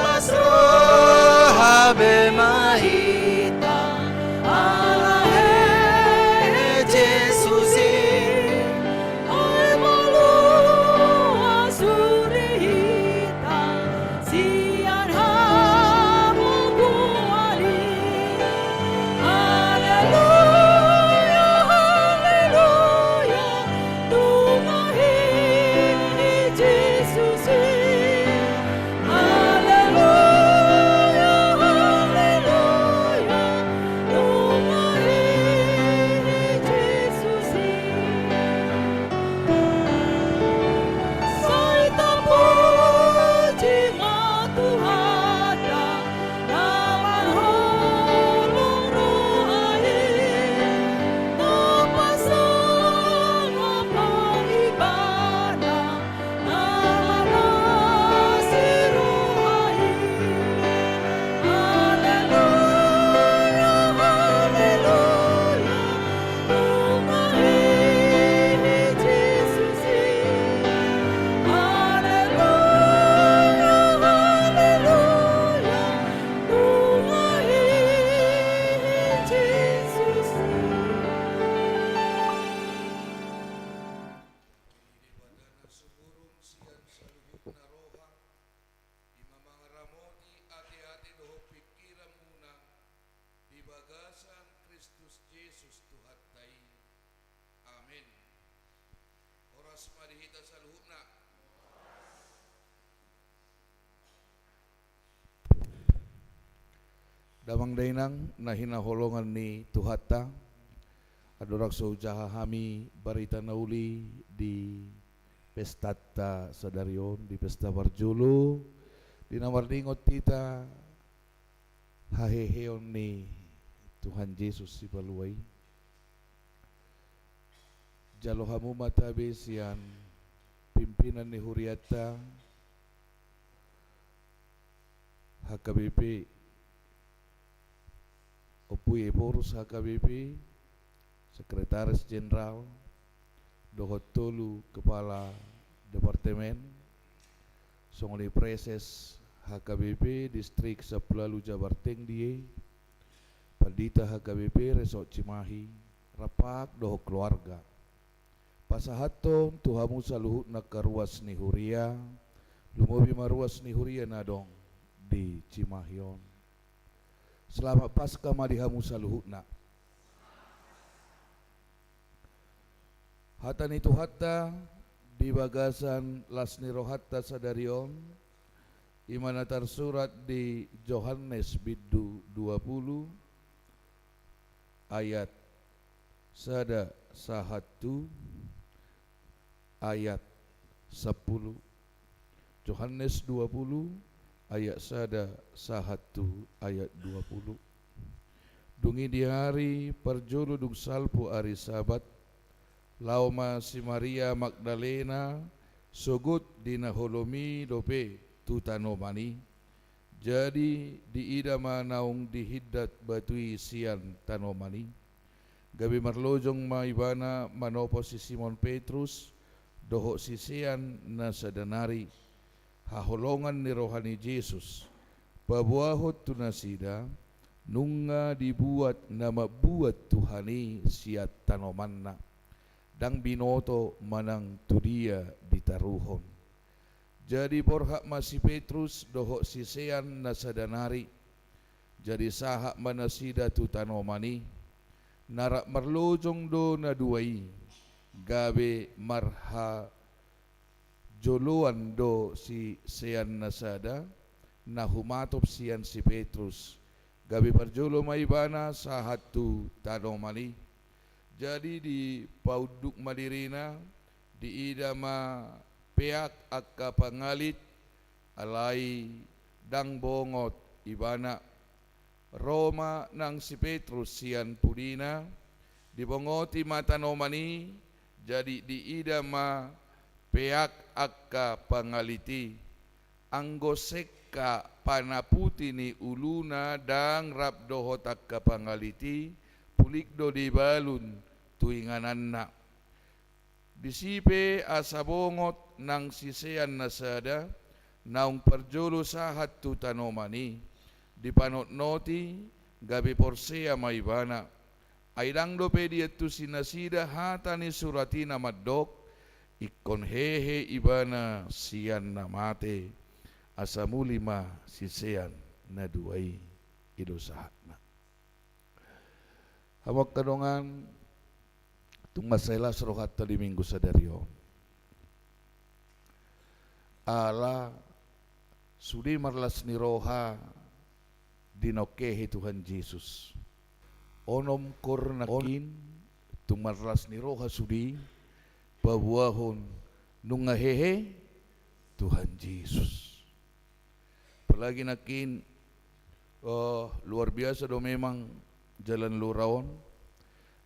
Las roha be ma hita, ala hehe Jesus i. Ai molo asuri hita sian hamu puari. Haleluya, haleluya. Nunga hehe Jesus i. Haleluya, haleluya. Nunga hehe Jesus i. Sai tapuji ma Tuhanta na marholong roha i, na pasangap ma Ibana na manasi roha i. Haleluya, haleluya. Nunga hehe Jesus i. Haleluya, haleluya. Nunga hehe Jesus i. Debata na sumurung sian saluhutna roha, i ma mangaramoti ateate dohot pingkiranmuna di bagasan Kristus Jesus Tuhanta i. Amen. Horas ma di hita saluhutna. Damang dainang na hinaholongan ni Tuhanta, andorang so hujaha hami barita na uli di pestanta sadari on, di pesta parjolo, di na marningot hita haheheon ni Tuhan Jesus Sipalua i. Jalo hamu ma tabe sian pimpinan ni hurianta, H K B P, Ompu Ephorus H K B P, Sekretaris Jenderal, dohot tolu kepala departemen, songon i Praeses H K B P Distrik Sampulu Ualu Jabarteng Die, Pandita H K B P Resort Cimahi, rap dohot keluarga. Pasahathon tu hamu saluhutna angka ruas ni huria, lumobi ma ruas ni huria na adong di Cimahi on. Selamat Paskah ma di hamu saluhutna. Hata ni Tuhanta di bagasan las ni rohanta sadari on, i ma na tarsurat di Johannes bindu dua pulu ayat sada sahat tu ayat sampulu. Johannes dua pulu ayat sada sahat tu ayat dua pulu. Dung i di ari parjolo dung salpu ari Sabat, laho ma si Maria Magdalena sogot di na holom i dope tu tanoman i. Jadi diida ma naung dihindat batu i sian tanoman i. Gabe marlojong ma ibana manopo si Simon Petrus dohot sisean na sada nari, haholongan ni roha ni Jesus, paboahon tu nasida, nunga dibuat na mambuat Tuhan i sian tanomanna, ndang binoto manang tu dia ditaruhon. Jadi borhat ma si Petrus dohot sisean na sada nari. Jadi sahat ma nasida tu tanoman i. Na rap marlojong do na dua i, gabe marhajoloan do sisean na sada, na humatop sian si Petrus. Gabe parjolo ma ibana sahat tu tanoman i. Jadi dipaunduk ma dirina, diida ma peak angka pangalit, alai ndang bongot ibana. Ro ma nang si Petrus sian pudina, dibongoti ma tanoman i, jadi diida ma peak angka pangalit i. Anggo sengka panaputi ni uluna ndang rap dohot angka pangalit i, pulik do dibalun tu ingananna. Disi pe asa bongot nang sisean na sada, naung parjolo sahat tu tanoman i, dipanotnoti, gabe porsea ma ibana. Ai ndang dope diantusi nasida hata ni surat i na mandok, ingkon hehe ibana sian na mate, asa muli ma sisean na dua i. I do sahatna. Hamu angka dongan, tung mansai las rohanta di Minggu sadari on. Ala sude marlas ni roha di na hehe Tuhan Jesus. Onom koor nangkin tung marlas ni roha sude paboahon nunga hehe Tuhan Jesus. Apalagi nangkin, eh, luar biasa do memang Jalan Lura on.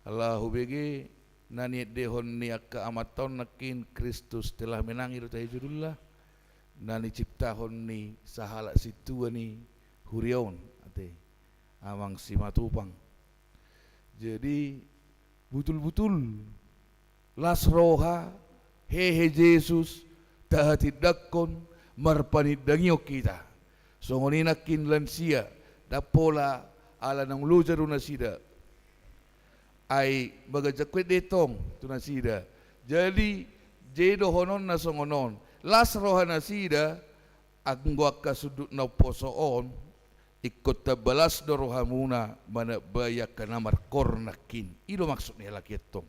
Ala hubege na niendehon ni angka amanta on nangkin Kristus telah menang i do tahe judulna. Na niciptahon ni sahalak sintua ni huria on, ate, Amang Simatupang. Jadi, butul-butul las roha, hehe Jesus, tahatindangkon, marpanindangihon hita. Songon i nangkin lansia, ndang pola ala naung loja do nasida. Ai maganjang ende tong tu nasida. Jadi, jadi dohononna songon on. Las roha nasida, anggo angka sundut na umposo on, ingkon tamba las do rohamuna manambai angka na markoor nangkin. I do maksud ni halak i antong.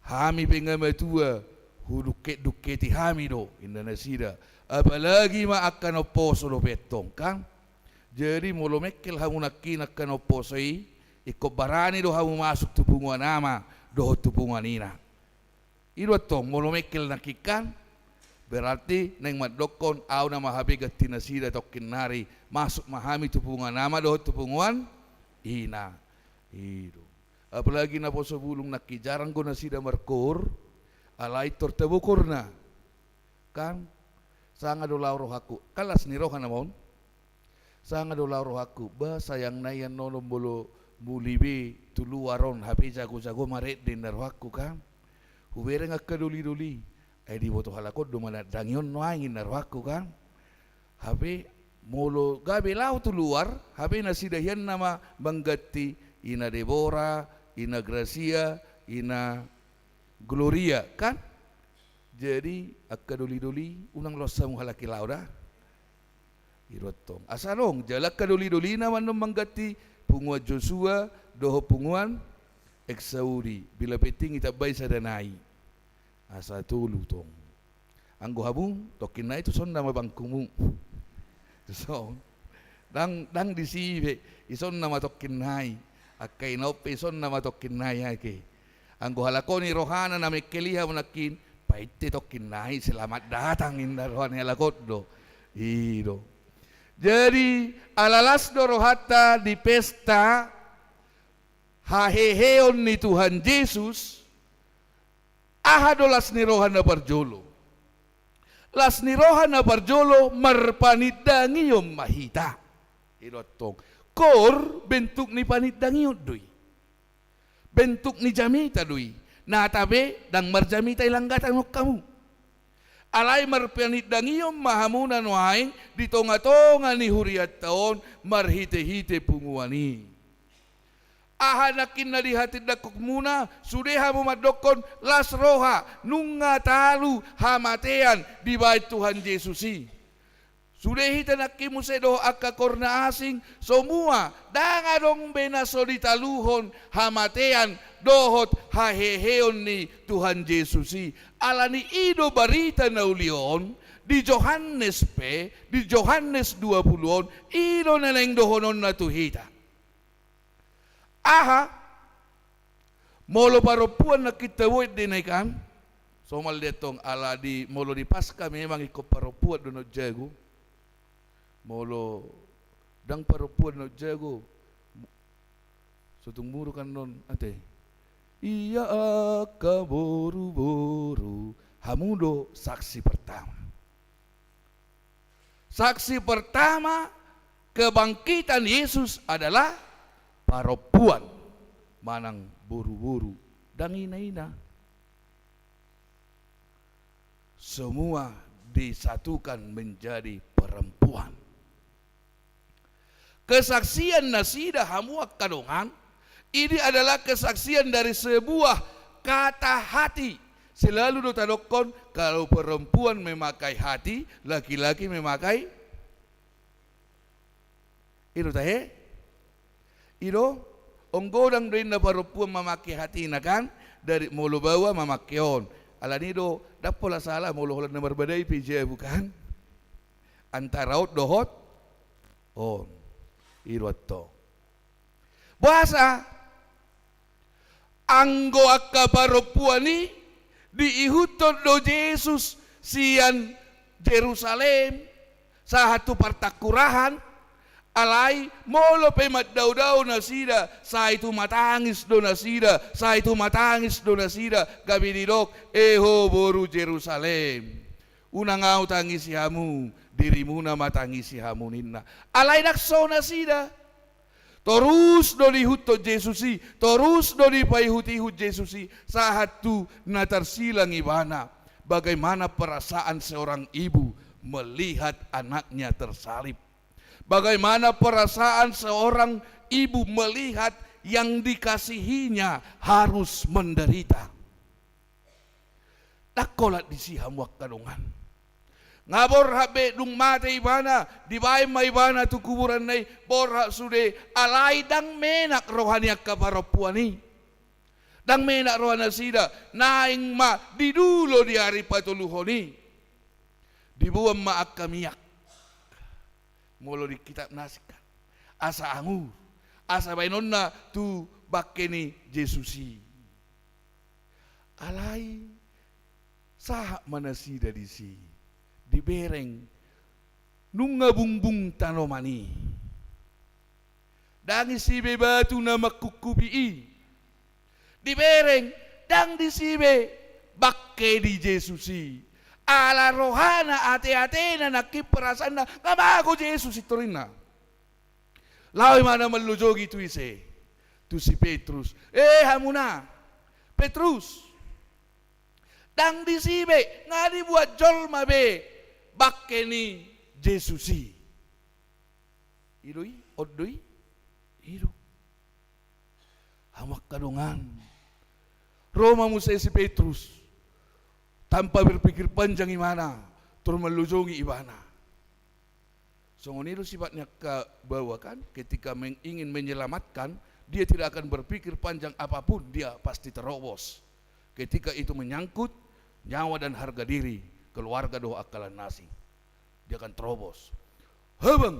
Hami pe nga matua, hudungket-dungketi hami do, inna nasida. Apalagi ma angka na umposo dope antong, kan? Jadi molo mengkel hamu nangkin angka na umposo i, ingkon barani do hamu masuk tu punguan ama dohot tu punguan ina. I do antong, molo mengkel nangkin kan, berarti naeng mandokkon, au nama hape ganti nasida tongkin nari, masuk ma hami tu punguan ama dohot tu punguan ina. I do. Apalagi naposo bulung nangkin, jarang do nasida markoor, alai tor tabo koorna. Kan, sanga do laho rohangku, kan las ni roha nama on. Sanga do laho rohangku, bah, sayang nai annon on molo Muli be tu luar on, hape jago-jago ma rende inna rohangku kan. Hubereng angka doli-doli, ai diboto halak on do manandangi on nuaeng inna rohangku kan. Hape molo gabe laho tu luar, hape nasida hian nama mangganti ina Debora, ina Grasia, ina Gloria kan. Jadi angka doli-doli, unang loas hamu halaki laho da. I do antong. Asa adong jala angka doli-dolina ma annon mangganti punguan Josua dohot punguan Eksaudi. Bila penting itambai sada nai. Asa tolu tong. Anggo hamu tongkin nai tu son nama bangkumu. Tu son. Ndang, ndang disi be, i son nama tongkin nai. Angka ina on pe i son nama tongkin nai ake. Anggo halak on i rohana na mengkeliha manangkin, painte tongkin nai, selamat datang inna roha ni halak on do. I do. Jadi ala las do rohanta di pesta haheheon ni Tuhan Jesus. Aha do las ni roha na parjolo? Las ni roha na parjolo marpanindangion ma hita. I do antong. Kor bentuk ni panindangion do i. Bentuk ni jamita do i. Na tabe ndang marjamita i langgatan on hamu. Alai marpanindangion ma hamuna nuaeng di tonga-tonga ni hurianta on marhite-hite punguan i. Aha nangkin na dihatindangkonmuna, sude hamu mandokkon las roha, nunga talu hamatean dibaen Tuhan Jesus i. Sude hita nangkin muse dohot angka kor na asing, semua, ndang adong be na so ditaluhon hamatean dohot haheheon ni Tuhan Jesus i. Alani i do barita na uli on, di Johannes pe, di Johannes dua puluh on, i do na naeng dohononna tu hita. Aha? Molo parompuan nangkin tabo ende nai kan? Somal dia tong ala di, molo di Paskah memang ingkon parompuan do na jago. Molo ndang parompuan na jago, so tung muruk annon ate. Ia angka boru-boru, hamu do saksi pertama. Saksi pertama kebangkitan Yesus adalah parompuan manang boru-boru, ndang ina-ina. Semua disatukan menjadi perempuan. Kesaksian nasida hamu angka dongan, ini adalah kesaksian dari sebuah kata hati. Selalu do tadokkon, kalau perempuan memakai hati, laki-laki memakai. I do tahe? I do, on godang do inna parompuan mamake hatina kan, dari molo baoa mamake on. Alani do, ndang pola sala molo holan na marbadai pe jabu kan. Antara on dohot on. I do antong. Boasa? Anggo angka parompuan i diihuthon do Jesus sian Jerusalem sahat tu partakurahan, alai molo pe mandaodao nasida, sai tumatangis do nasida, sai tumatangis do nasida, gabe didok, "E ho boru Jerusalem, unang ahu tangisi hamu, dirimuna ma tangisi hamu," ninna. Alai ndang so nasida. Torus do diihuthon Jesus i, torus do dipaihut-ihut Jesus i, sahat tu na tarsilang ibana. Bagaimana perasaan seorang ibu melihat anaknya tersalib? Bagaimana perasaan seorang ibu melihat yang dikasihinya harus menderita? Ndang holan disi hamu angka dongan. Nga borhat be dung mate ibana, dibaen ma ibana tu kuburanna i, borhat sude, alai ndang menak roha ni angka parompuan i. Ndang menak roha nasida, naeng ma didulo di ari patoluhon i. Diboan ma angka miak. Molo di kitab na asing kan, asa angur, asa baenonna tu bangke ni Jesus i. Alai sahat ma nasida disi, dibereng nunga bungbung tanoman i. Ndang disi be batu na mangkungkupi i. Dibereng, ndang disi be bangke ni Jesus i. Ala rohana, ate-atena, nangkin perasaanna, nga mago Jesus i torinna. Laho ibana manlojogi tu ise? tu si Petrus, "Eh, hamuna, Petrus, ndang disi be, nga dibuat jolma be bangke ni Jesus i." I do i, on do i, i do. Hamu angka dongan, ro ma muse si Petrus, tanpa berpikir panjang ibana, tor manlojongi ibana. Songon i do sifat ni angka baoa kan, ketika meng-, ingin menyelamatkan, dia tidak akan berpikir panjang apapun, dia pasti terobos. Ketika itu menyangkut nyawa dan harga diri keluarga dohot angka na asing, dia akan terobos. Habang.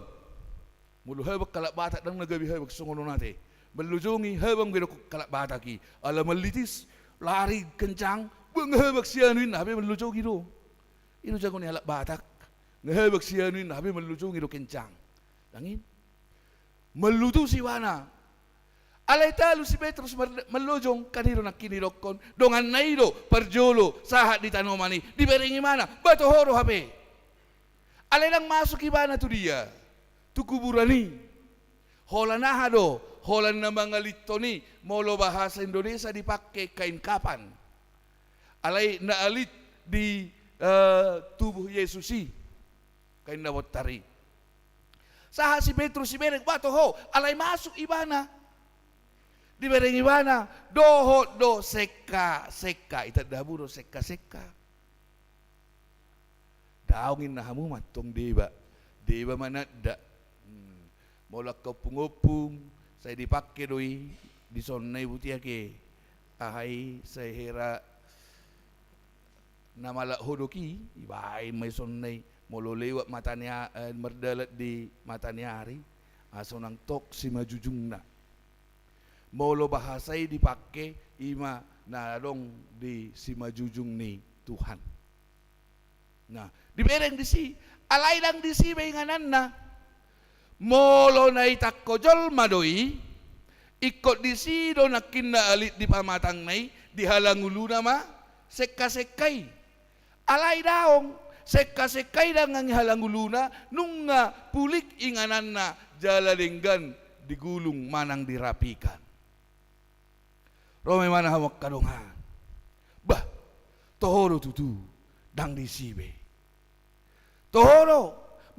Molo habang halak Batak, ndang na gabe habang songon on ate. Manlojongi habang be do halak Batak i. Ala manlitis, lari kencang, bang habang sianu inna, hape manlojongi do. I do jago ni halak Batak. Nga habang sianu inna, hape manlojongi do kencang. Ndang i. Manlutus ibana. Alai talu si Petrus mar-, manlojong, kan i do nangkin didokkon. Donganna i do parjolo sahat di tanoman i, dibereng ibana, ba toho do hape. Alai ndang masuk ibana tu dia, tu kuburan i. Holan aha do? Holan na mangalithon i, molo bahasa Indonesia dipangke kain kapan. Alai na alit di, eh, tubuh Jesus i, kain na bontar i. Sahat si Petrus dibereng, ba toho, alai masuk ibana. Dibereng ibana, dohot do sekka-sekka, itanda hamu do sekka-sekka. Daong inna hamu mantong deba, deba mananda. Hmm. Molo angka ompung-ompung, sai dipangke do i, dison na i butiake. Aha i, sai hera na malak hodok i, dibaen ma dison na i. Molo lewat mata ni a-, eh, mardalan di mata ni ari, asa unang tok simajujungna. Molo bahasa i dipangke, i ma na adong di simajujung ni Tuhan. Nah, dibereng disi, alai ndang disi be ingananna. Molo na itangko jolma do i, ingkon disi do nangkin na alit di pamatangna i, di halanguluna ma sekka-sekka i. Alai daong, sekka-sekka i ndang i halanguluna, nunga pulik ingananna jala denggan digulung manang dirapikan. Ro ma ibana, hamu angka dongan. Bah, toho do tutu, ndang disi be. Toho do,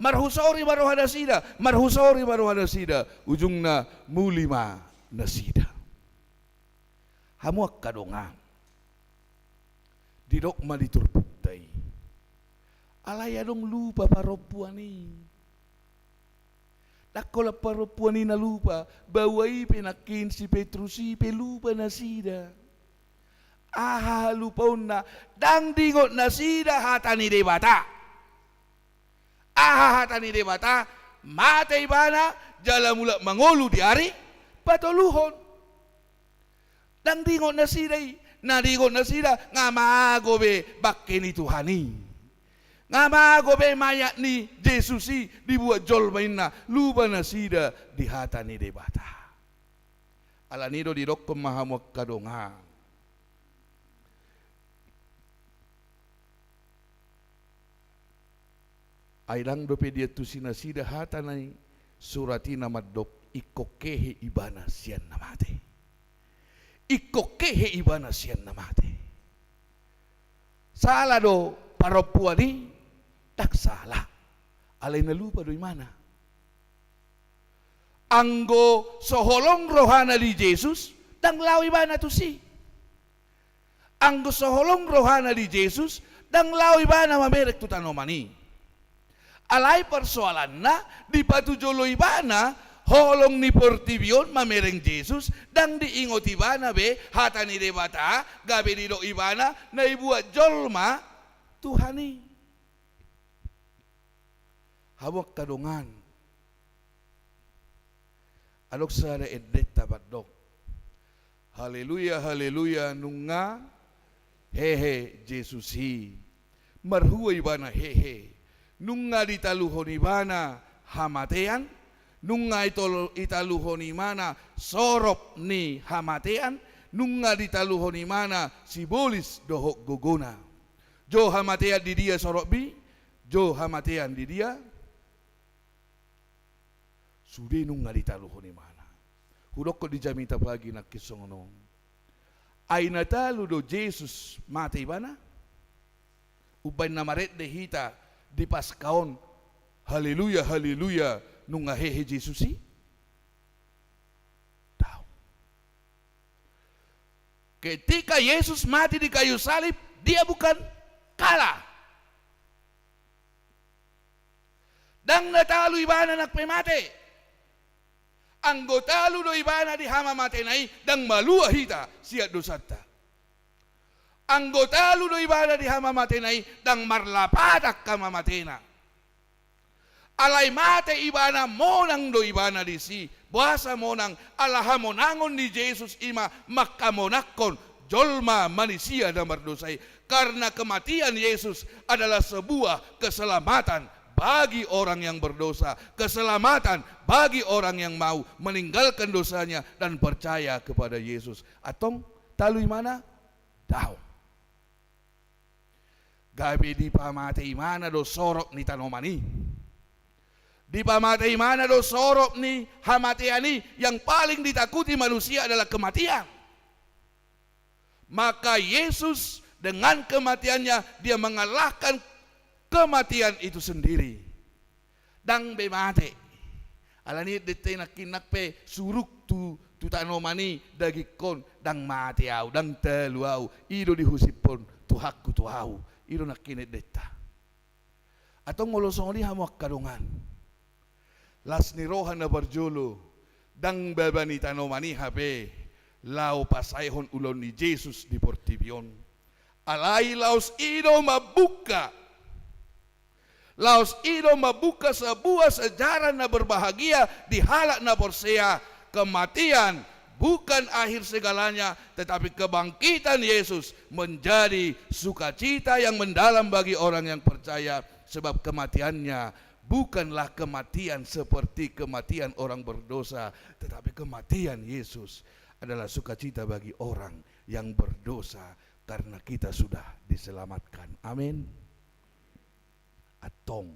marhusori ma roha nasida, marhusori ma roha nasida, ujungna muli ma nasida. Hamu angka dongan. Didok ma di turpukta i. Alai adong lupa parompuan i. Ndang holan parompuan i na lupa, baoa i pe nangkin si Petrus i pe lupa nasida. Aha halupaonna, ndang diingot nasida hata ni Debata. Aha hata ni Debata, mate ibana, jala mulak mangolu di ari patoluhon. Ndang diingot nasida i, na diingot nasida, nga mago be bangke ni Tuhan i. Nga mago be mayat ni Jesus i dibuat jolma inna, lupa nasida di hata ni Debata. Alani do didokkon ma hamu angka dongan. Ai ndang dope diantusi nasida hata ni surat i na mandok ingkon hehe ibana sian na mate. Ingkon hehe ibana sian na mate. Sala do parompuan i? Ndang sala. Alai na lupa do ibana. Anggo so holong rohana di Jesus, ndang laho ibana tusi. Anggo so holong rohana di Jesus, ndang laho ibana mamereng tu tanoman i. Alai parsoalanna, dipatujolo ibana holong ni portibi on mamereng Jesus, ndang diingot ibana be hata ni Debata, gabe didok ibana na ibuat jolma Tuhan i. Hamu angka dongan. Adong sada endenta mandok. Haleluya, haleluya, nunga hehe Jesus i. Marhua ibana hehe? Nunga ditaluhon ibana hamatean, nunga itol-, italuhon ibana sorop ni hamatean, nunga ditaluhon ibana sibolis dohot gogona. Jo hamatean di dia sorop i, jo hamatean di dia. Sude nunga ditaluhon ibana. Hudokkon di jamita pagi nangkin songon on. Ai na talu do Jesus mate ibana? Umbaen na marende hita di Paska on, haleluya, haleluya, nunga hehe Jesus i? Daong. Ketika Yesus mati di kayu salib, Dia bukan kalah. Ndang na talu Ibana nang pe mate. Anggo talu do Ibana di hamamatena i, ndang malua hita sian dosanta. Anggo talu do Ibana di hamamatena i, ndang marlapatan hamamatena. Alai mate Ibana, monang do Ibana disi. Boasa monang? Ala hamonangon ni Jesus i ma manghamonangkon jolma manisia na mardosa i. Karena kematian Yesus adalah sebuah keselamatan bagi orang yang berdosa, keselamatan bagi orang yang mau meninggalkan dosanya dan percaya kepada Yesus. Antong, talu Ibana? Daong. Gabe dipamate Ibana do sorop ni tanoman i. Dipamate Ibana do sorop ni hamatean i. Yang paling ditakuti manusia adalah kematian. Maka Yesus dengan kematiannya, Dia mengalahkan kematian itu sendiri. Ndang be mate. Alani i dente nangkin nang pe suruk tu, tu tanoman i dagingkon, ndang mate ahu, ndang talu ahu. I do dihusipkon Tuhanku tu ahu. I do nangkin denta. Antong molo songon i hamu angka dongan, las ni roha na parjolo, ndang baba ni tanoman i hape laho pasaehon ulaon ni Jesus di portibi on. Alai laos i do mambuka Laos i do mambuka sebuah sejarah na berbahagia di halak na porsea. Kematian bukan akhir segalanya, tetapi kebangkitan Yesus menjadi sukacita yang mendalam bagi orang yang percaya, sebab kematiannya bukanlah kematian seperti kematian orang berdosa, tetapi kematian Yesus adalah sukacita bagi orang yang berdosa, karena kita sudah diselamatkan. Amin. Antong,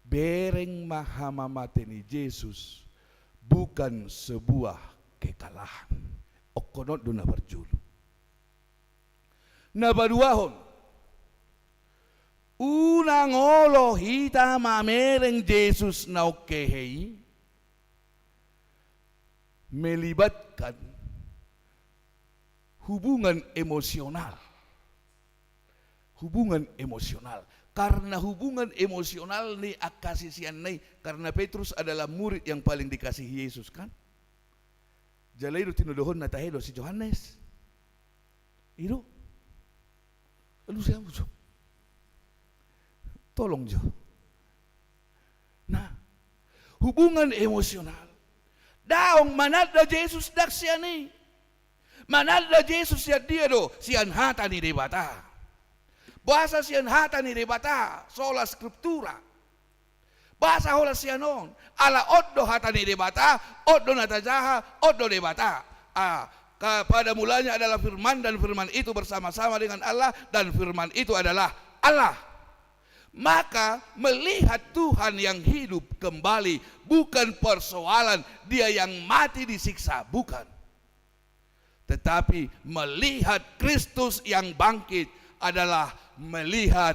bereng ma hamamate ni Jesus bukan sebuah kekalahan. Ingkon on do na parjolo. Na paduahon, unang olo hita mamereng Jesus naung hehe i melibatkan hubungan emosional. Hubungan emosional. Karena hubungan emosional ni angka siseanna i, karena Petrus adalah murid yang paling dikasihi Yesus, kan? Jala i do tinodohonna tahe do si Johannes. I do. Alu siamu jo. Tolong jo. Nah, hubungan emosional. Daong mananda Jesus ndang sian i. Mananda Jesus sian dia do? Sian hata ni Debata. Boasa sian hata ni Debata? Sola Scriptura. Boasa holan sian on? Ala on do hata ni Debata, on do na tajaha, on do Debata. Ah, ka-, pada mulanya adalah Firman, dan Firman itu bersama-sama dengan Allah, dan Firman itu adalah Allah. Maka, melihat Tuhan yang hidup kembali bukan persoalan Dia yang mati disiksa, bukan. Tetapi melihat Kristus yang bangkit adalah melihat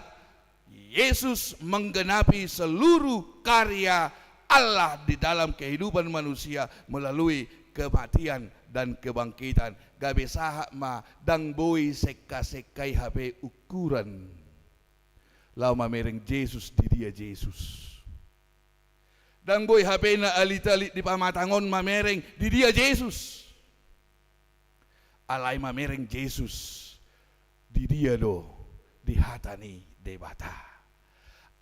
Yesus menggenapi seluruh karya Allah di dalam kehidupan manusia melalui kematian dan kebangkitan. Gabe sahat ma, ndang boi sekka-sekka i hape ukuran laho mamereng Jesus, di dia Jesus. Ndang boi hape na alit-alit di pamatang on mamereng di dia Jesus. Alai mamereng Jesus di dia do? Di hata ni Debata.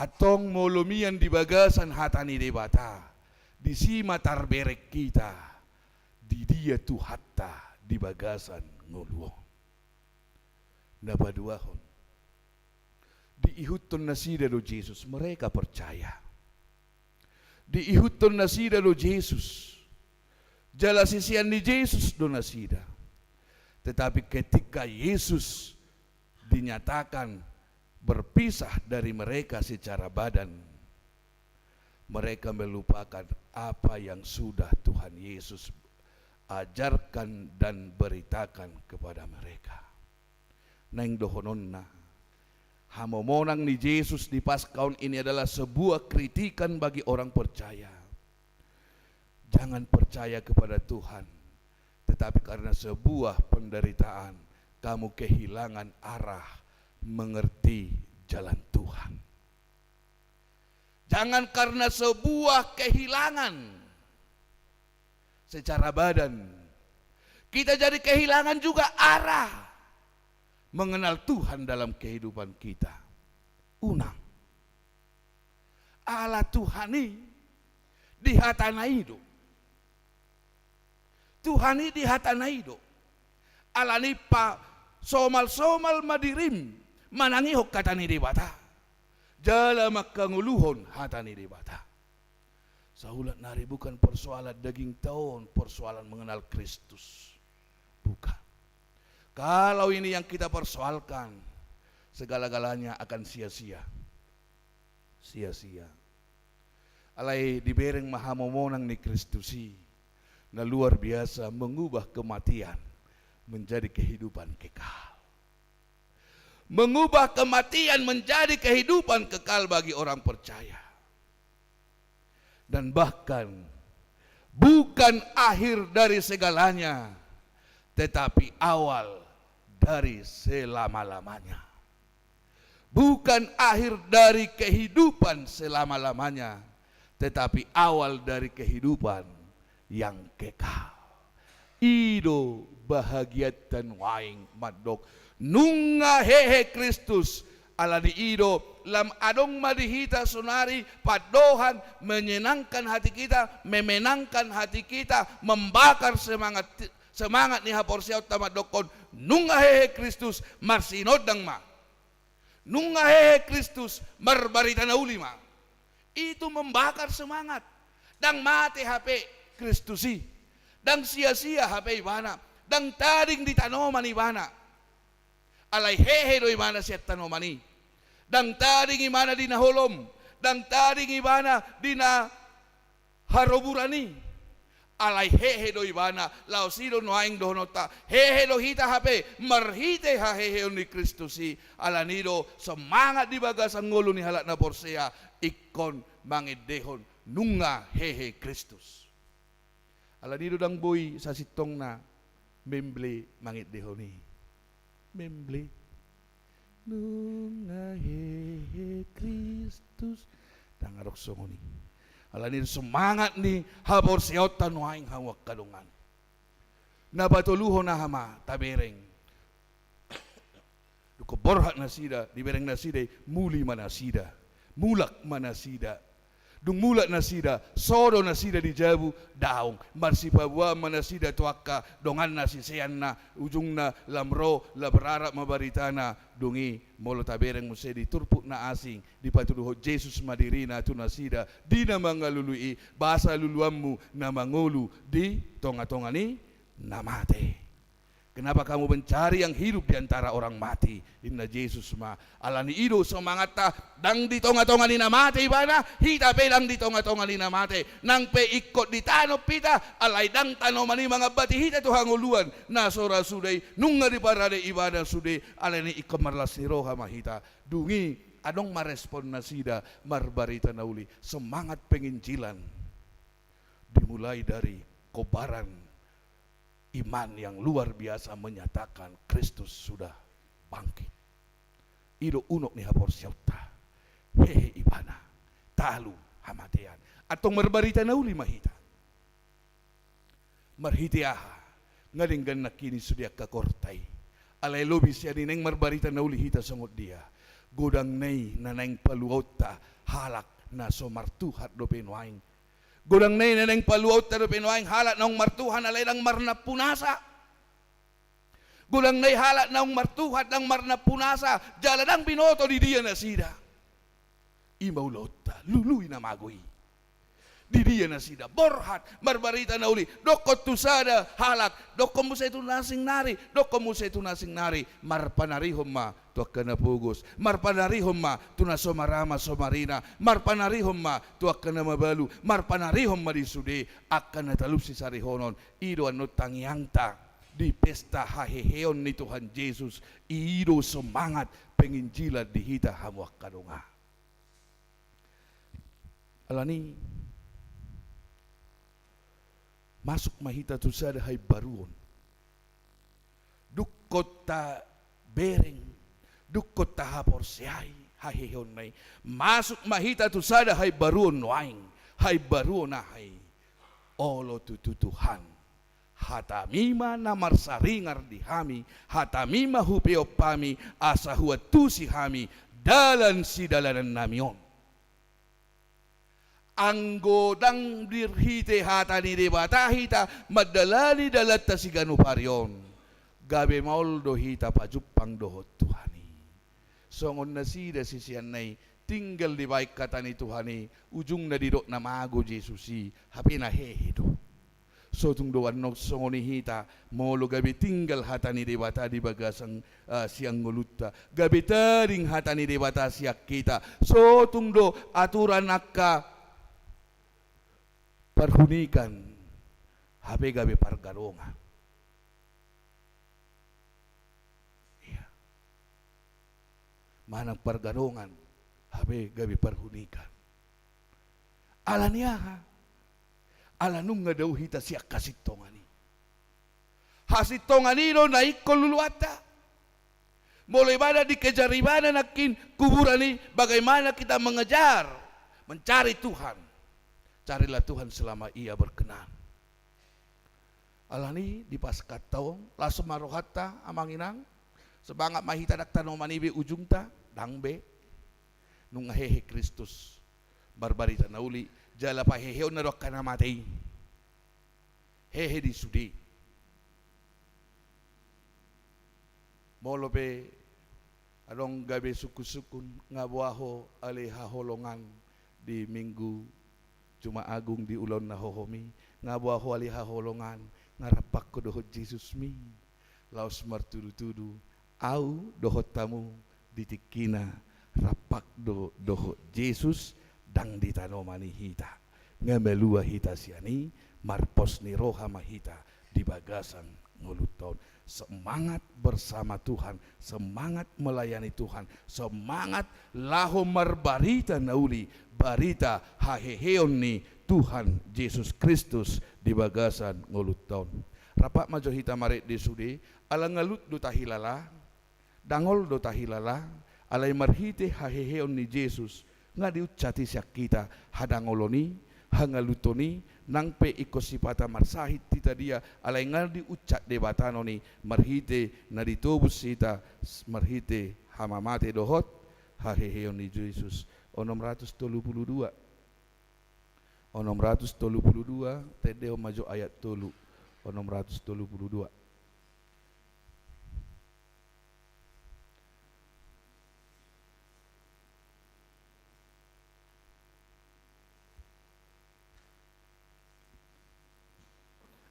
Antong molo mian di bagasan hata ni Debata, disi ma tarbereng hita di dia Tuhanta di bagasan ngolu on. Na paduahon, diihuthon nasida do Jesus, mereka percaya. Diihuthon nasida do Jesus, jala sisean ni Jesus do nasida. Tetapi ketika Yesus dinyatakan berpisah dari mereka secara badan, Mereka melupakan apa yang sudah Tuhan Yesus ajarkan dan beritakan kepada mereka. Naeng dohononna, hamomonang ni Jesus di Paskah on ini adalah sebuah kritikan bagi orang percaya. Jangan percaya kepada Tuhan, tetapi karena sebuah penderitaan, kamu kehilangan arah mengerti jalan Tuhan. Jangan karena sebuah kehilangan secara badan, kita jadi kehilangan juga arah mengenal Tuhan dalam kehidupan kita. Unang. Ala Tuhan i di hatana i do. Tuhan i di hatana i do. Alani i pasomalsomal ma dirim manangihon hata ni Debata. Jala manghangoluhon hata ni Debata. Saulak nari, bukan persoalan daging ta on, persoalan mengenal Kristus. Bukan. Kalau ini yang kita persoalkan, segala-galanya akan sia-sia. Sia-sia. Alai dibereng ma hamomonang ni Kristus i, na luar biasa, mengubah kematian menjadi kehidupan kekal. Mengubah kematian menjadi kehidupan kekal bagi orang percaya. Dan bahkan, bukan akhir dari segalanya, tetapi awal dari selama-lamanya. Bukan akhir dari kehidupan selama-lamanya, tetapi awal dari kehidupan yang kekal. I do bahagianta nuaeng, mandok nunga hehe Kristus. Alani i do, lam adong ma di hita saonari pandohan menyenangkan hati kita, memenangkan hati kita, membakar semangat, semangat ni haporseaonta, mandokkon nunga hehe Kristus, marsinondang ma. Nunga hehe Kristus, marbarita na uli ma. Itu membakar semangat. Ndang mate hape Kristus i. Ndang sia-sia hape ibana. Ndang tading di tanoman ibana. Alai hehe do ibana sian tanoman i. Ndang tading ibana di na holom. Ndang tading ibana di na haroburan i. Alai hehe do ibana, laos i do nuaeng dohononta, hehe do hita hape, marhite haheheon ni Kristus i, alani i do semangat di bagasan ngolu ni halak na porsea, ingkon mangendehon nunga hehe Kristus. Alani i do ndang boi sasintongna memble mangendehon i. Memble. Nunga hehe Kristus. Ndang adong songon i. Alani semangat ni haporseaonta nuaeng, hamu angka dongan. Na patoluhon aha ma tabereng? Dung borhat nasida, dibereng nasida i, muli ma nasida. Mulak ma nasida. Dung mulak nasida, so do nasida di jabu, daong. Marsipaboaan ma nasida tu angka donganna siseanna, ujungna lam ro, lam rarat ma baritana. Dung i molo tabereng muse di turpuk na asing, dipatuduhon Jesus ma dirina tu nasida, di na mangalului i, boasa luluanmu na mangolu di tongatonga ni na mate? Kenapa kamu mencari yang hidup di antara orang mati? Ninna Jesus ma. Alani i do semangatta, ndang di tongatonga ni na mate ibana, hita pe ndang di tongatonga ni na mate. Nang pe ingkon ditanom hita, alai ndang tanoman i mangambati hita tu hangoluan na so ra suda i, nunga diparade ibana sude, alani i ingkon marlas ni roha ma hita. Dung i adong ma respon nasida marbarita na uli, semangat penginjilan dimulai dari kobaran iman yang luar biasa menyatakan Kristus sudah bangkit. I do unok ni haporseaonta. Hehe ibana. Talu hamatean. Antong marbarita na uli ma hita. Marhite aha? Nga denggan nangkin i sude angka korta i. Alai lobi sian i naeng marbarita na uli hita songon dia. Godang na i na naeng paluaonta halak na so martuhat dope nuaeng. Godang na i na naeng paluaonta dope nuaeng halak naung martuhat alai ndang marnampunasa. Godang na i halak naung martuhat ndang marnampunasa, jala ndang binoto di dia nasida. I ma ulaonta, lului na mago i. Di dia nasida, borhat, marbarita na uli, dokkon tu sada halak, dokkon muse tu na asing nari, dokkon muse tu na asing nari, marpanarihon ma tu angka na pogos, marpanarihon ma tu na so marama so marina, marpanarihon ma tu angka na mabalu, marpanarihon ma di sude angka na talup sisarihonon. I do annon tangiangta di pesta haheheon ni Tuhan Jesus, i do semangat penginjilan di hita hamu angka dongan. Alani, masuk ma hita tu sada haimbaruon. Dungkon tabereng, dungkon tahaporseai haheheonna i, masuk ma hita tu sada haimbaruon nuaeng, haimbaruon aha i? Olo tutu Tuhan, hatami ma na marsaringar di hami, hatami ma hupeop hami, asa huantusi hami dalan sidalanannami on. Anggo ndang dirhite hata ni Debata hita mandalani dalanta siganup ari on, gabe maol do hita pajumpang dohot Tuhan i. Songon nasida siseanna i, tinggal dibaen hata ni Tuhan i, ujungna didok na mago Jesus i, hape na hehe do. Sotung do annon songon i hita, molo gabe tinggal hata ni Debata di bagasan, eh, sian ngolunta, gabe tading hata ni Debata sian hita, sotung do aturan angka parhunikan, hape gabe pargadongan. Ia. Manang pargadongan, hape gabe parhunikan. Alani aha? Ala nunga dao hita sian hasintongan i. Hasintongan i do na ingkon luluanta. Molo ibana dikejar ibana nangkin kuburan i, bagaimana kita mengejar, mencari Tuhan? Carilah Tuhan selama Ia berkenan. Alani di Paskahta on, las ma rohanta, amang inang, semangat ma hita ndang tanoman i be ujungta, ndang be. Nunga hehe Kristus marbarita na uli, jala paheheonna do angka na mate i. Hehe di sude. Molo pe adong gabe sungkun-sungkun, nga boa ho ale haholongan di Minggu Jumat Agung di ulaon na hohom i, nga boa ho ale haholongan, nga rap ho dohot Jesusmi. Laos martudu-tudu, au dohot hamu di tingkina rap do dohot Jesus, ndang di tanoman i hita. Nga malua hita sian i, marpos ni roha ma hita di bagasan ngolunta on. Semangat bersama Tuhan, semangat melayani Tuhan, semangat laho marbarita na uli, barita haheheon ni Tuhan Jesus Kristus di bagasan ngolunta on. Rap ma jo hita marende sude, ala nga lut do tahilala, dangol do tahilala, alai marhite haheheon ni Jesus, nga diuncati sian hita hadangolon i, hangaluton i, nang pe ingkon sipata marsahit hita dia, alai nga diuncati Debata annon i, marhite na ditobus hita, s-, marhite hamamate dohot haheheon ni Jesus. Onom ratus tolu pulu dua. Onom ratus tolu pulu dua, tendehon ma jo ayat tolu. Onom ratus tolu pulu dua.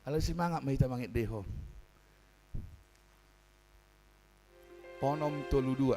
Alai semangat ma hita mangendehon. Onom tolu dua.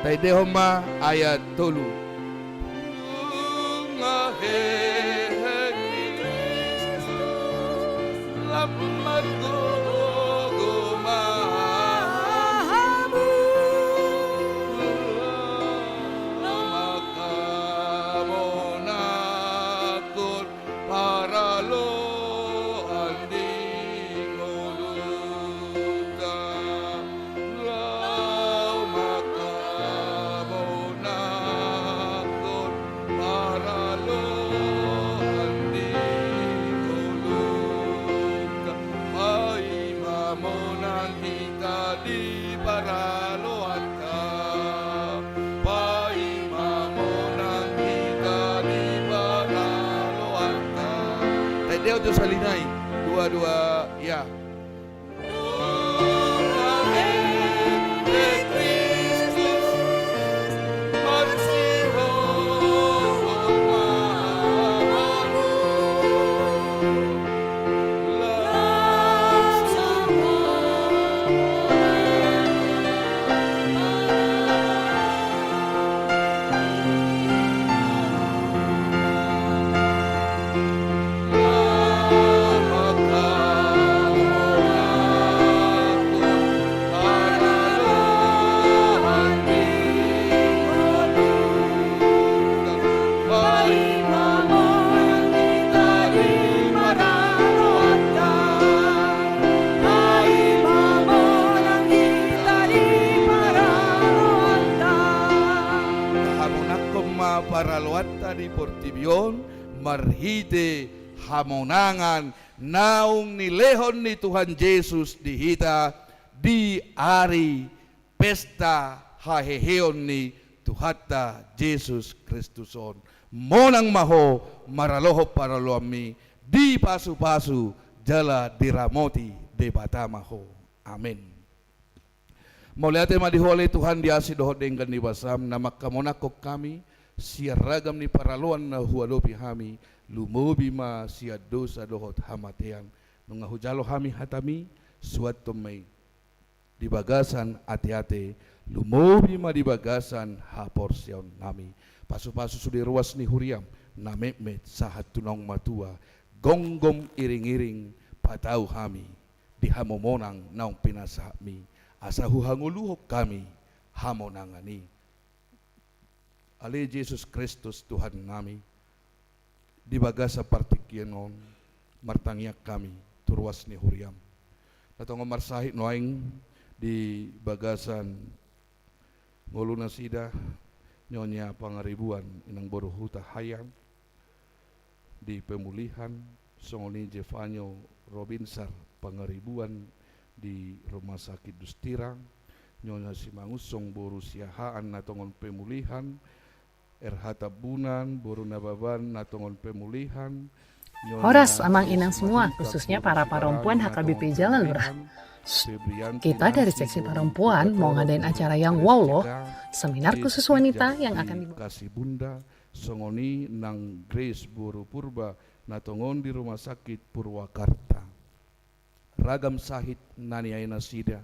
Taendehon ma ayat tolu. Nunga hehe Kristus, lam margogo ma hamu. Lam mangkamonanghon paraloan di ngolunta. Laho mangkamonanghon paraloan di ngolunta. Ia jo salinai dua-dua, ia. Hamonangkon ma paraloanta di portibi on marhite hamonangan naung nilehon ni Tuhan Jesus di hita di ari pesta haheheon ni Tuhanta Jesus Kristus on. Monang ma ho maralohon paraloanmi, dipasupasu jala diramoti Debata ma ho. Amen. Mauliate ma di Ho ale Tuhan di asi dohot denggan ni basam, na manghamonangkon hami sian ragam ni paraloan na huadopi hami, lumobi ma sian dosa dohot hamatean. Nunga hujalo hami hatami, suanhon ma i di bagasan ateate, lumobi ma di bagasan haporseaonnami. Pasupasu sude ruas ni huriam na metmet sahat tu naung matua, gomgom iringiring patau hami di hamomonang naung pinasahatmi, asa huhangoluhon hami hamonangan i. Ale Jesus Kristus Tuhannami, di bagasan partingkian on martangiang hami tu ruas ni huriam. Na tongon marsahit nuaeng di bagasan ngolunasida, Nyonya Pangaribuan inang boru Hutahaean di pemulihan, songon i Jefanyo Robinsar Pangaribuan di Rumah Sakit Dustira, Nyonya Simangunsong boru Siahaan na tongon pemulihan, R H Tambunan boru Nababan na tongon pemulihan. Horas, Amang Inang semua, khususnya para perempuan H K B P Jalalura. Kita dari seksi perempuan mau ngadain acara yang wow loh, seminar khusus wanita yang akan dibawa. Kasih Bunda, songon i nang Grace boru Purba na tongon di Rumah Sakit Purwakarta. Ragam sahit na niae nasida,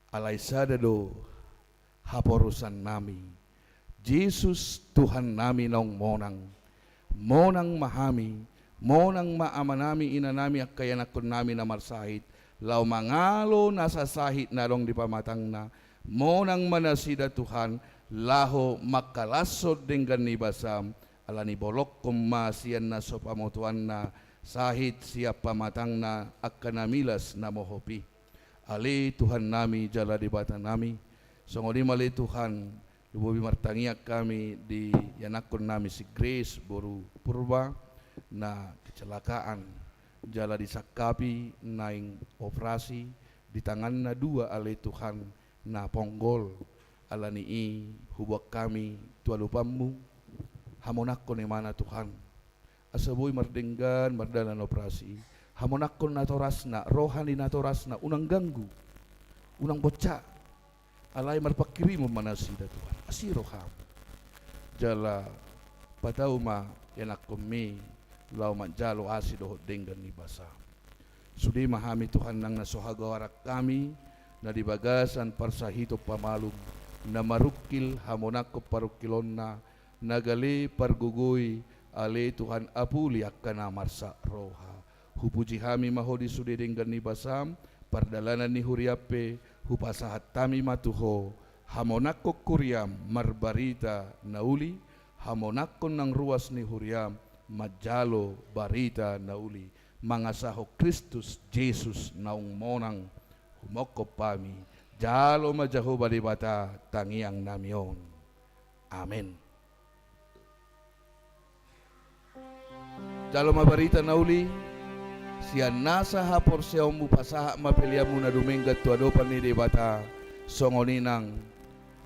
alai sada do haporusannami. Jesus Tuhannami naung monang. Monang ma hami, monang ma amanami, inanami, angka ianakkonnami na marsahit, laho mangalo nasa sahit na adong di pamatangna. Monang ma nasida Tuhan, laho mangkalashon denggan ni basam, ala ni bolongkon ma sian na so pamotoanna, sahit sian pamatangna angka na milas na mohop i. Ale Tuhannami jala Debatanami, songon i ma ale Tuhan, lumobi martangiang hami di ianakkonnami si Grace boru Purba, na kecelakaan, jala disangkapi naeng operasi di tanganna dua ale Tuhan, na ponggol. Ala ni i huboan hami tu adopanmu, hamonangkon imana Tuhan, asa boi mardenggan mardalan operasi i. Hamonangkon natorasna, roha ni natorasna, unang ganggu, unang bonsa. Alai marpanghirimon ma nasida Tuhan, asi roham. Jala patau ma ianakkonmi laho manjalo asi dohot denggan ni basam. Sude ma hami Tuhan nang na so hagoaran hami, na di bagasan parsahiton pamalum, na marungkil hamonangkon parungkilonna, na gale pargogoi, ale Tuhan apuli angka na marsak roha. Hupuji hami ma Ho di sude denggan ni basam, pardalanan ni huriam pe, hupasahat hami ma tu Ho, hamonangkon huriam marbarita na uli, hamonangkon nang ruas ni huriam manjalo barita na uli, mangasahon Kristus Jesus naung monang, humongkop hami. Jalo ma Jahowa Debata tangiangnami on. Amen. Jalo ma barita na uli, sian nasa haporseaonmu pasahat ma peleanmu na dumenggan tu adopan ni Debata, songon i nang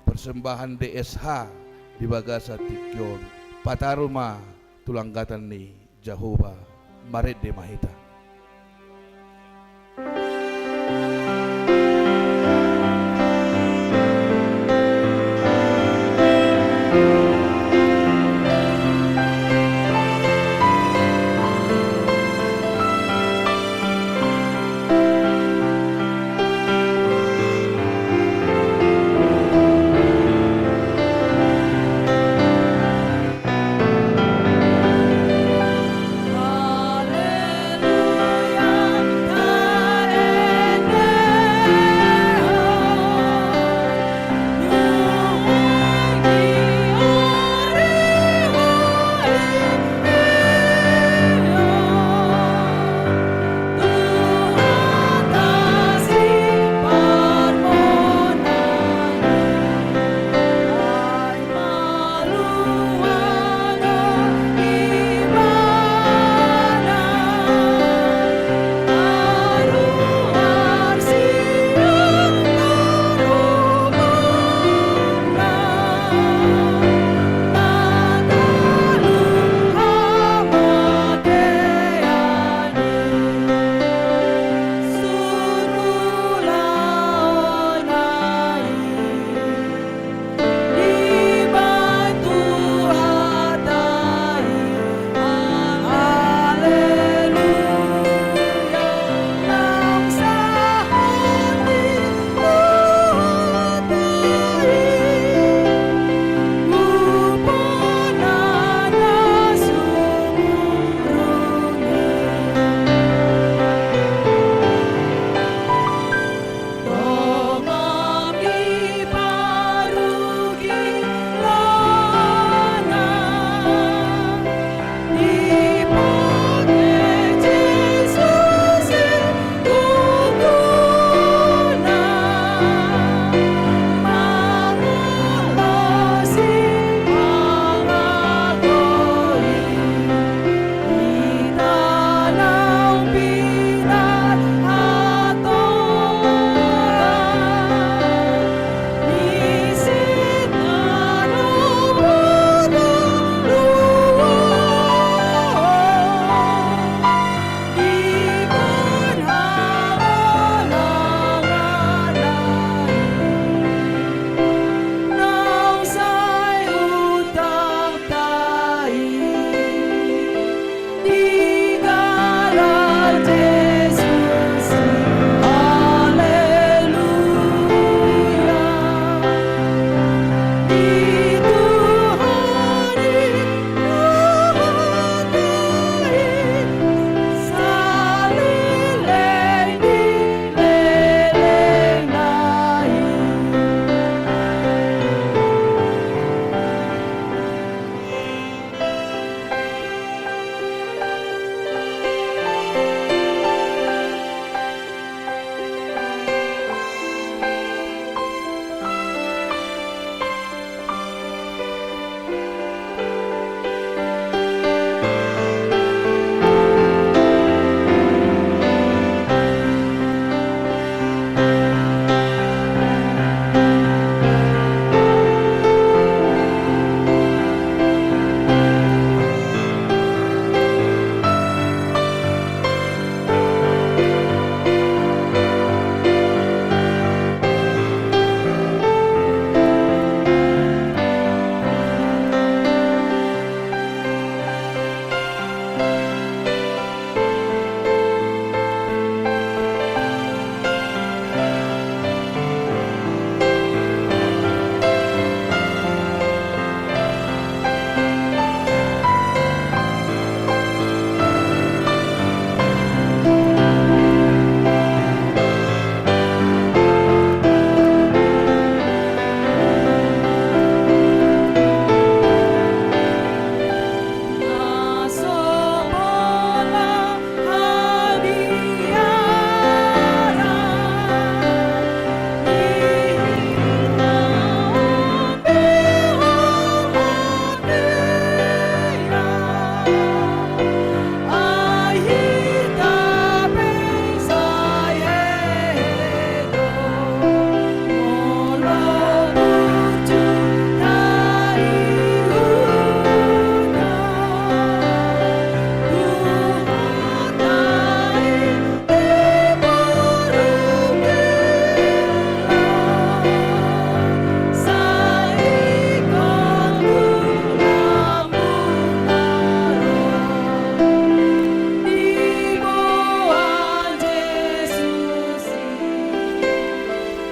persembahan D S H di bagasan tingki on. Pataru ma tu langgatan ni Jahowa. Marende ma hita.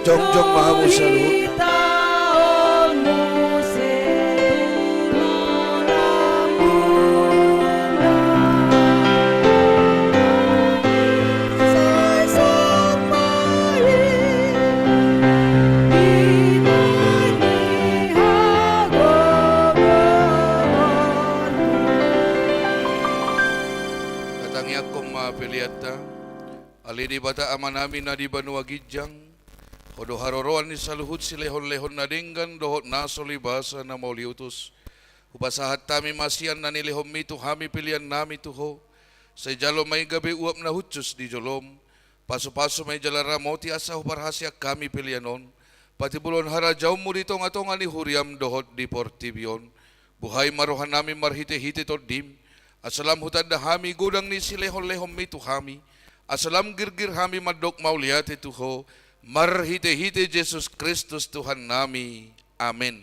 Jongjong ma hamu saluhut. Tatangianghon ma peleanta. Ale Debata Amanami na di banua ginjang, Ho do haroroan ni saluhut silehonlehon na denggan dohot na so libasa na mauliutus. Hupasahat hami ma sian na nilehonMi tu hami peleannami tu Ho. Sai jalo ma i gabe uap na hushus di joloM. Pasupasu ma i jala ramoti asa huparhaseang hami pelean on patimbulhon harajaonMu di tongatonga ni huriaM dohot di portibi on. Buhai ma rohanami marhitehite TondiM, asa lam hutanda hami godang ni silehonlehonMi tu hami, asa lam girgir hami mandok mauliate tu Ho, marhitehite Jesus Kristus Tuhannami. Amen.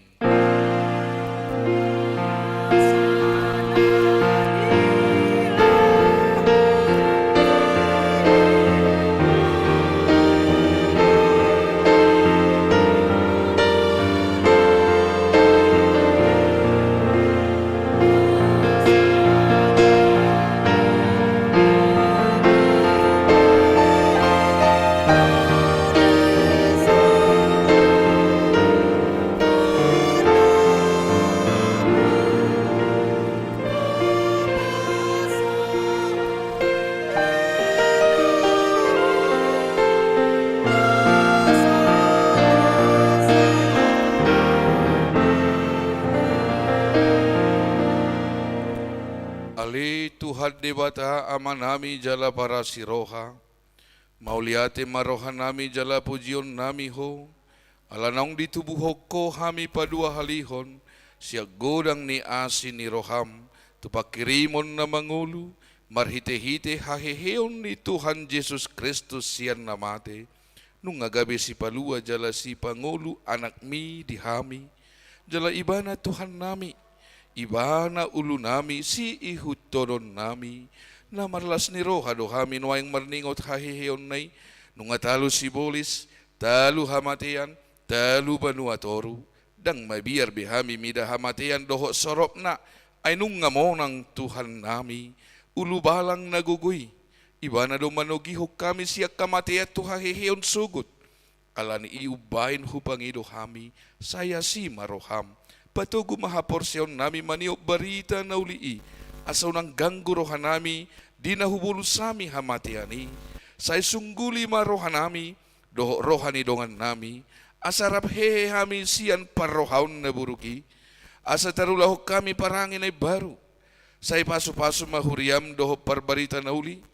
Ale Tuhan Debata Amanami jala parasiroha, mauliate ma rohanami jala pujionnami Ho, ala naung ditubuhon Ho hami paduahalihon sian godang ni asi ni rohaM tu pangkirimon na mangolu, marhitehite haheheon ni Tuhan Jesus Kristus sian na mate, nunga gabe sipalua jala sipangolu AnakMi di hami, jala Ibana Tuhannami, Ibana ulunami siihuthononnami. Na marlas ni roha do hami nuaeng marningot haheheonna i, nunga talu sibolis, talu hamatean, talu banua toru. Ndang mabiar be hami mida hamatean dohot soropna, ai nunga monang Tuhannami, ulubalang na gogo i. Ibana do manogihon hami sian hamatean tu haheheon sogot. Ala ni i umbahen hupangido hami, sai asi ma rohaM. Patogu ma haporseaonnami maniop barita na uli i, asa unang ganggu rohanami di na hubolus hami hamatean i. Sai sungguli ma rohanami dohot roha ni dongannami, asa rap hehe hami sian parrohaon na buruk i, asa tarulahon hami parange na imbaru. Sai pasupasu ma huriaM dohot parbarita na uli,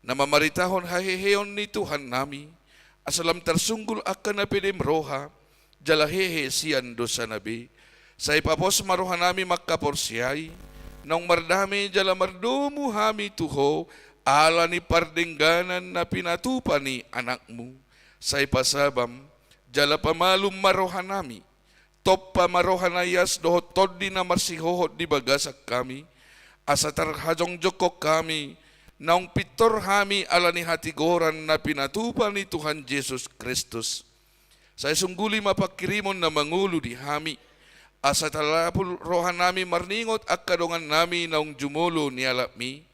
na mamaritahon haheheon ni Tuhannami, asa lam tarsunggul angka na pedem roha, jala hehe sian dosana be. Sai papos ma rohanami mangkaporseai, naung mardame jala mardomu hami tu Ho, ala ni pardengganan na pinatupa ni AnakMu. Sai pasabam, jala pamalum ma rohanami, tompa ma roha na ias dohot tondi na marsihohot di bagasan hami, asa tarhajongjongkon hami, naung pintor hami ala ni hatigoran na pinatupa ni Tuhan Jesus Kristus. Sai sungguli ma pangkirimon na mangolu di hami, asa tarapul rohanami marningot angka dongannami naung jumolo nialapMi,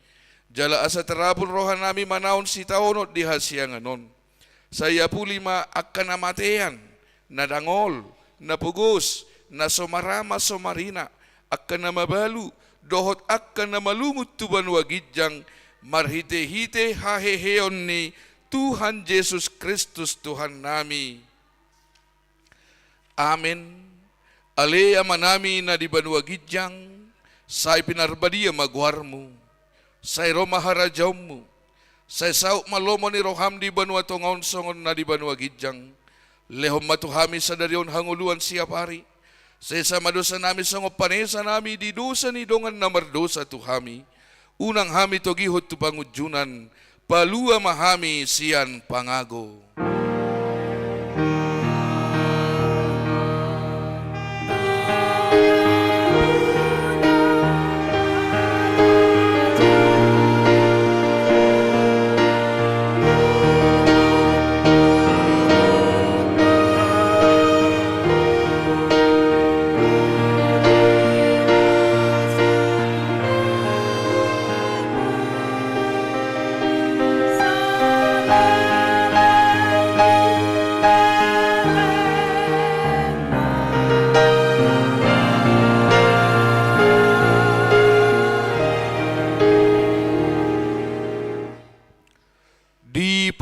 jala asa tarapul rohanami manaon sitaonon di hasiangan on. Sai apuli ma angka na matean, na dangol, na pogos, na so marama so marina, angka na mabalu, dohot angka na malungun tu banua ginjang, marhitehite haheheon ni Tuhan Jesus Kristus Tuhannami. Amen. Ale Amanami na di banua ginjang, sai pinarbadia ma goarMu. Sai ro ma harajaonMu. Sai saut ma lomo ni rohaM di banua tonga on songon na di banua ginjang. Lehon ma tu hami sadari on hangoluan siapari. Sesa ma dosanami songon panesanami di dosa ni dongan na mardosa tu hami. Unang hami togihon tu pangunjunan, palua ma hami sian pangago.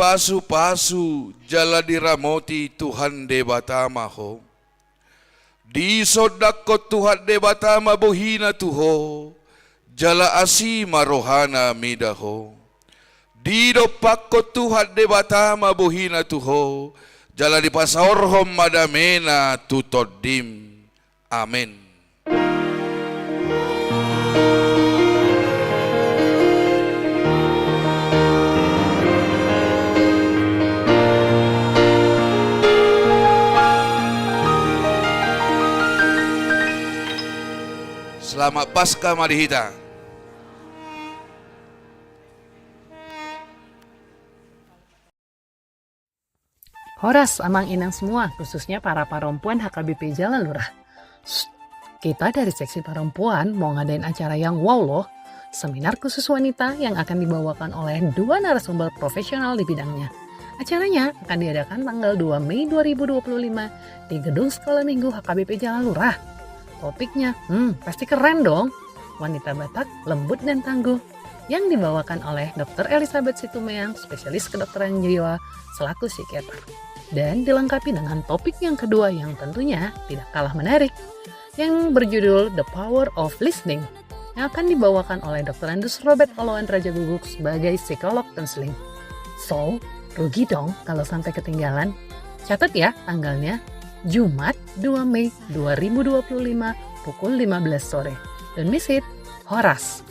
Dipasupasu jala diramoti Tuhan Debata ma ho. Disondangkon Tuhan Debata ma bohina tu ho, jala asi ma rohana mida ho. Didompakkon Tuhan Debata ma bohina tu ho, jala dipasaorhon ma damena tu tondim. Amen. Selamat Paskah ma di hita. Horas, amang inang semua, khususnya para perempuan H K B P Jalalurah. Shh, kita dari seksi perempuan mau ngadain acara yang wow loh. Seminar khusus wanita yang akan dibawakan oleh dua narasumber profesional di bidangnya. Acaranya akan diadakan tanggal dua Mei dua ribu dua puluh lima di Gedung Sekolah Minggu H K B P Jalalurah. Topiknya, hmm, pasti keren dong. Wanita Batak lembut dan tangguh, yang dibawakan oleh Dokter Elizabeth Situmeang, spesialis kedokteran jiwa, selaku psikiater. Dan dilengkapi dengan topik yang kedua yang tentunya tidak kalah menarik, yang berjudul The Power of Listening, yang akan dibawakan oleh Doktorandus Robert Oloan Rajaguguk sebagai psikolog konseling. So, rugi dong kalau sampai ketinggalan. Catat ya tanggalnya, Jumat dua Mei dua ribu dua puluh lima pukul lima belas sore. Don't miss it. Horas.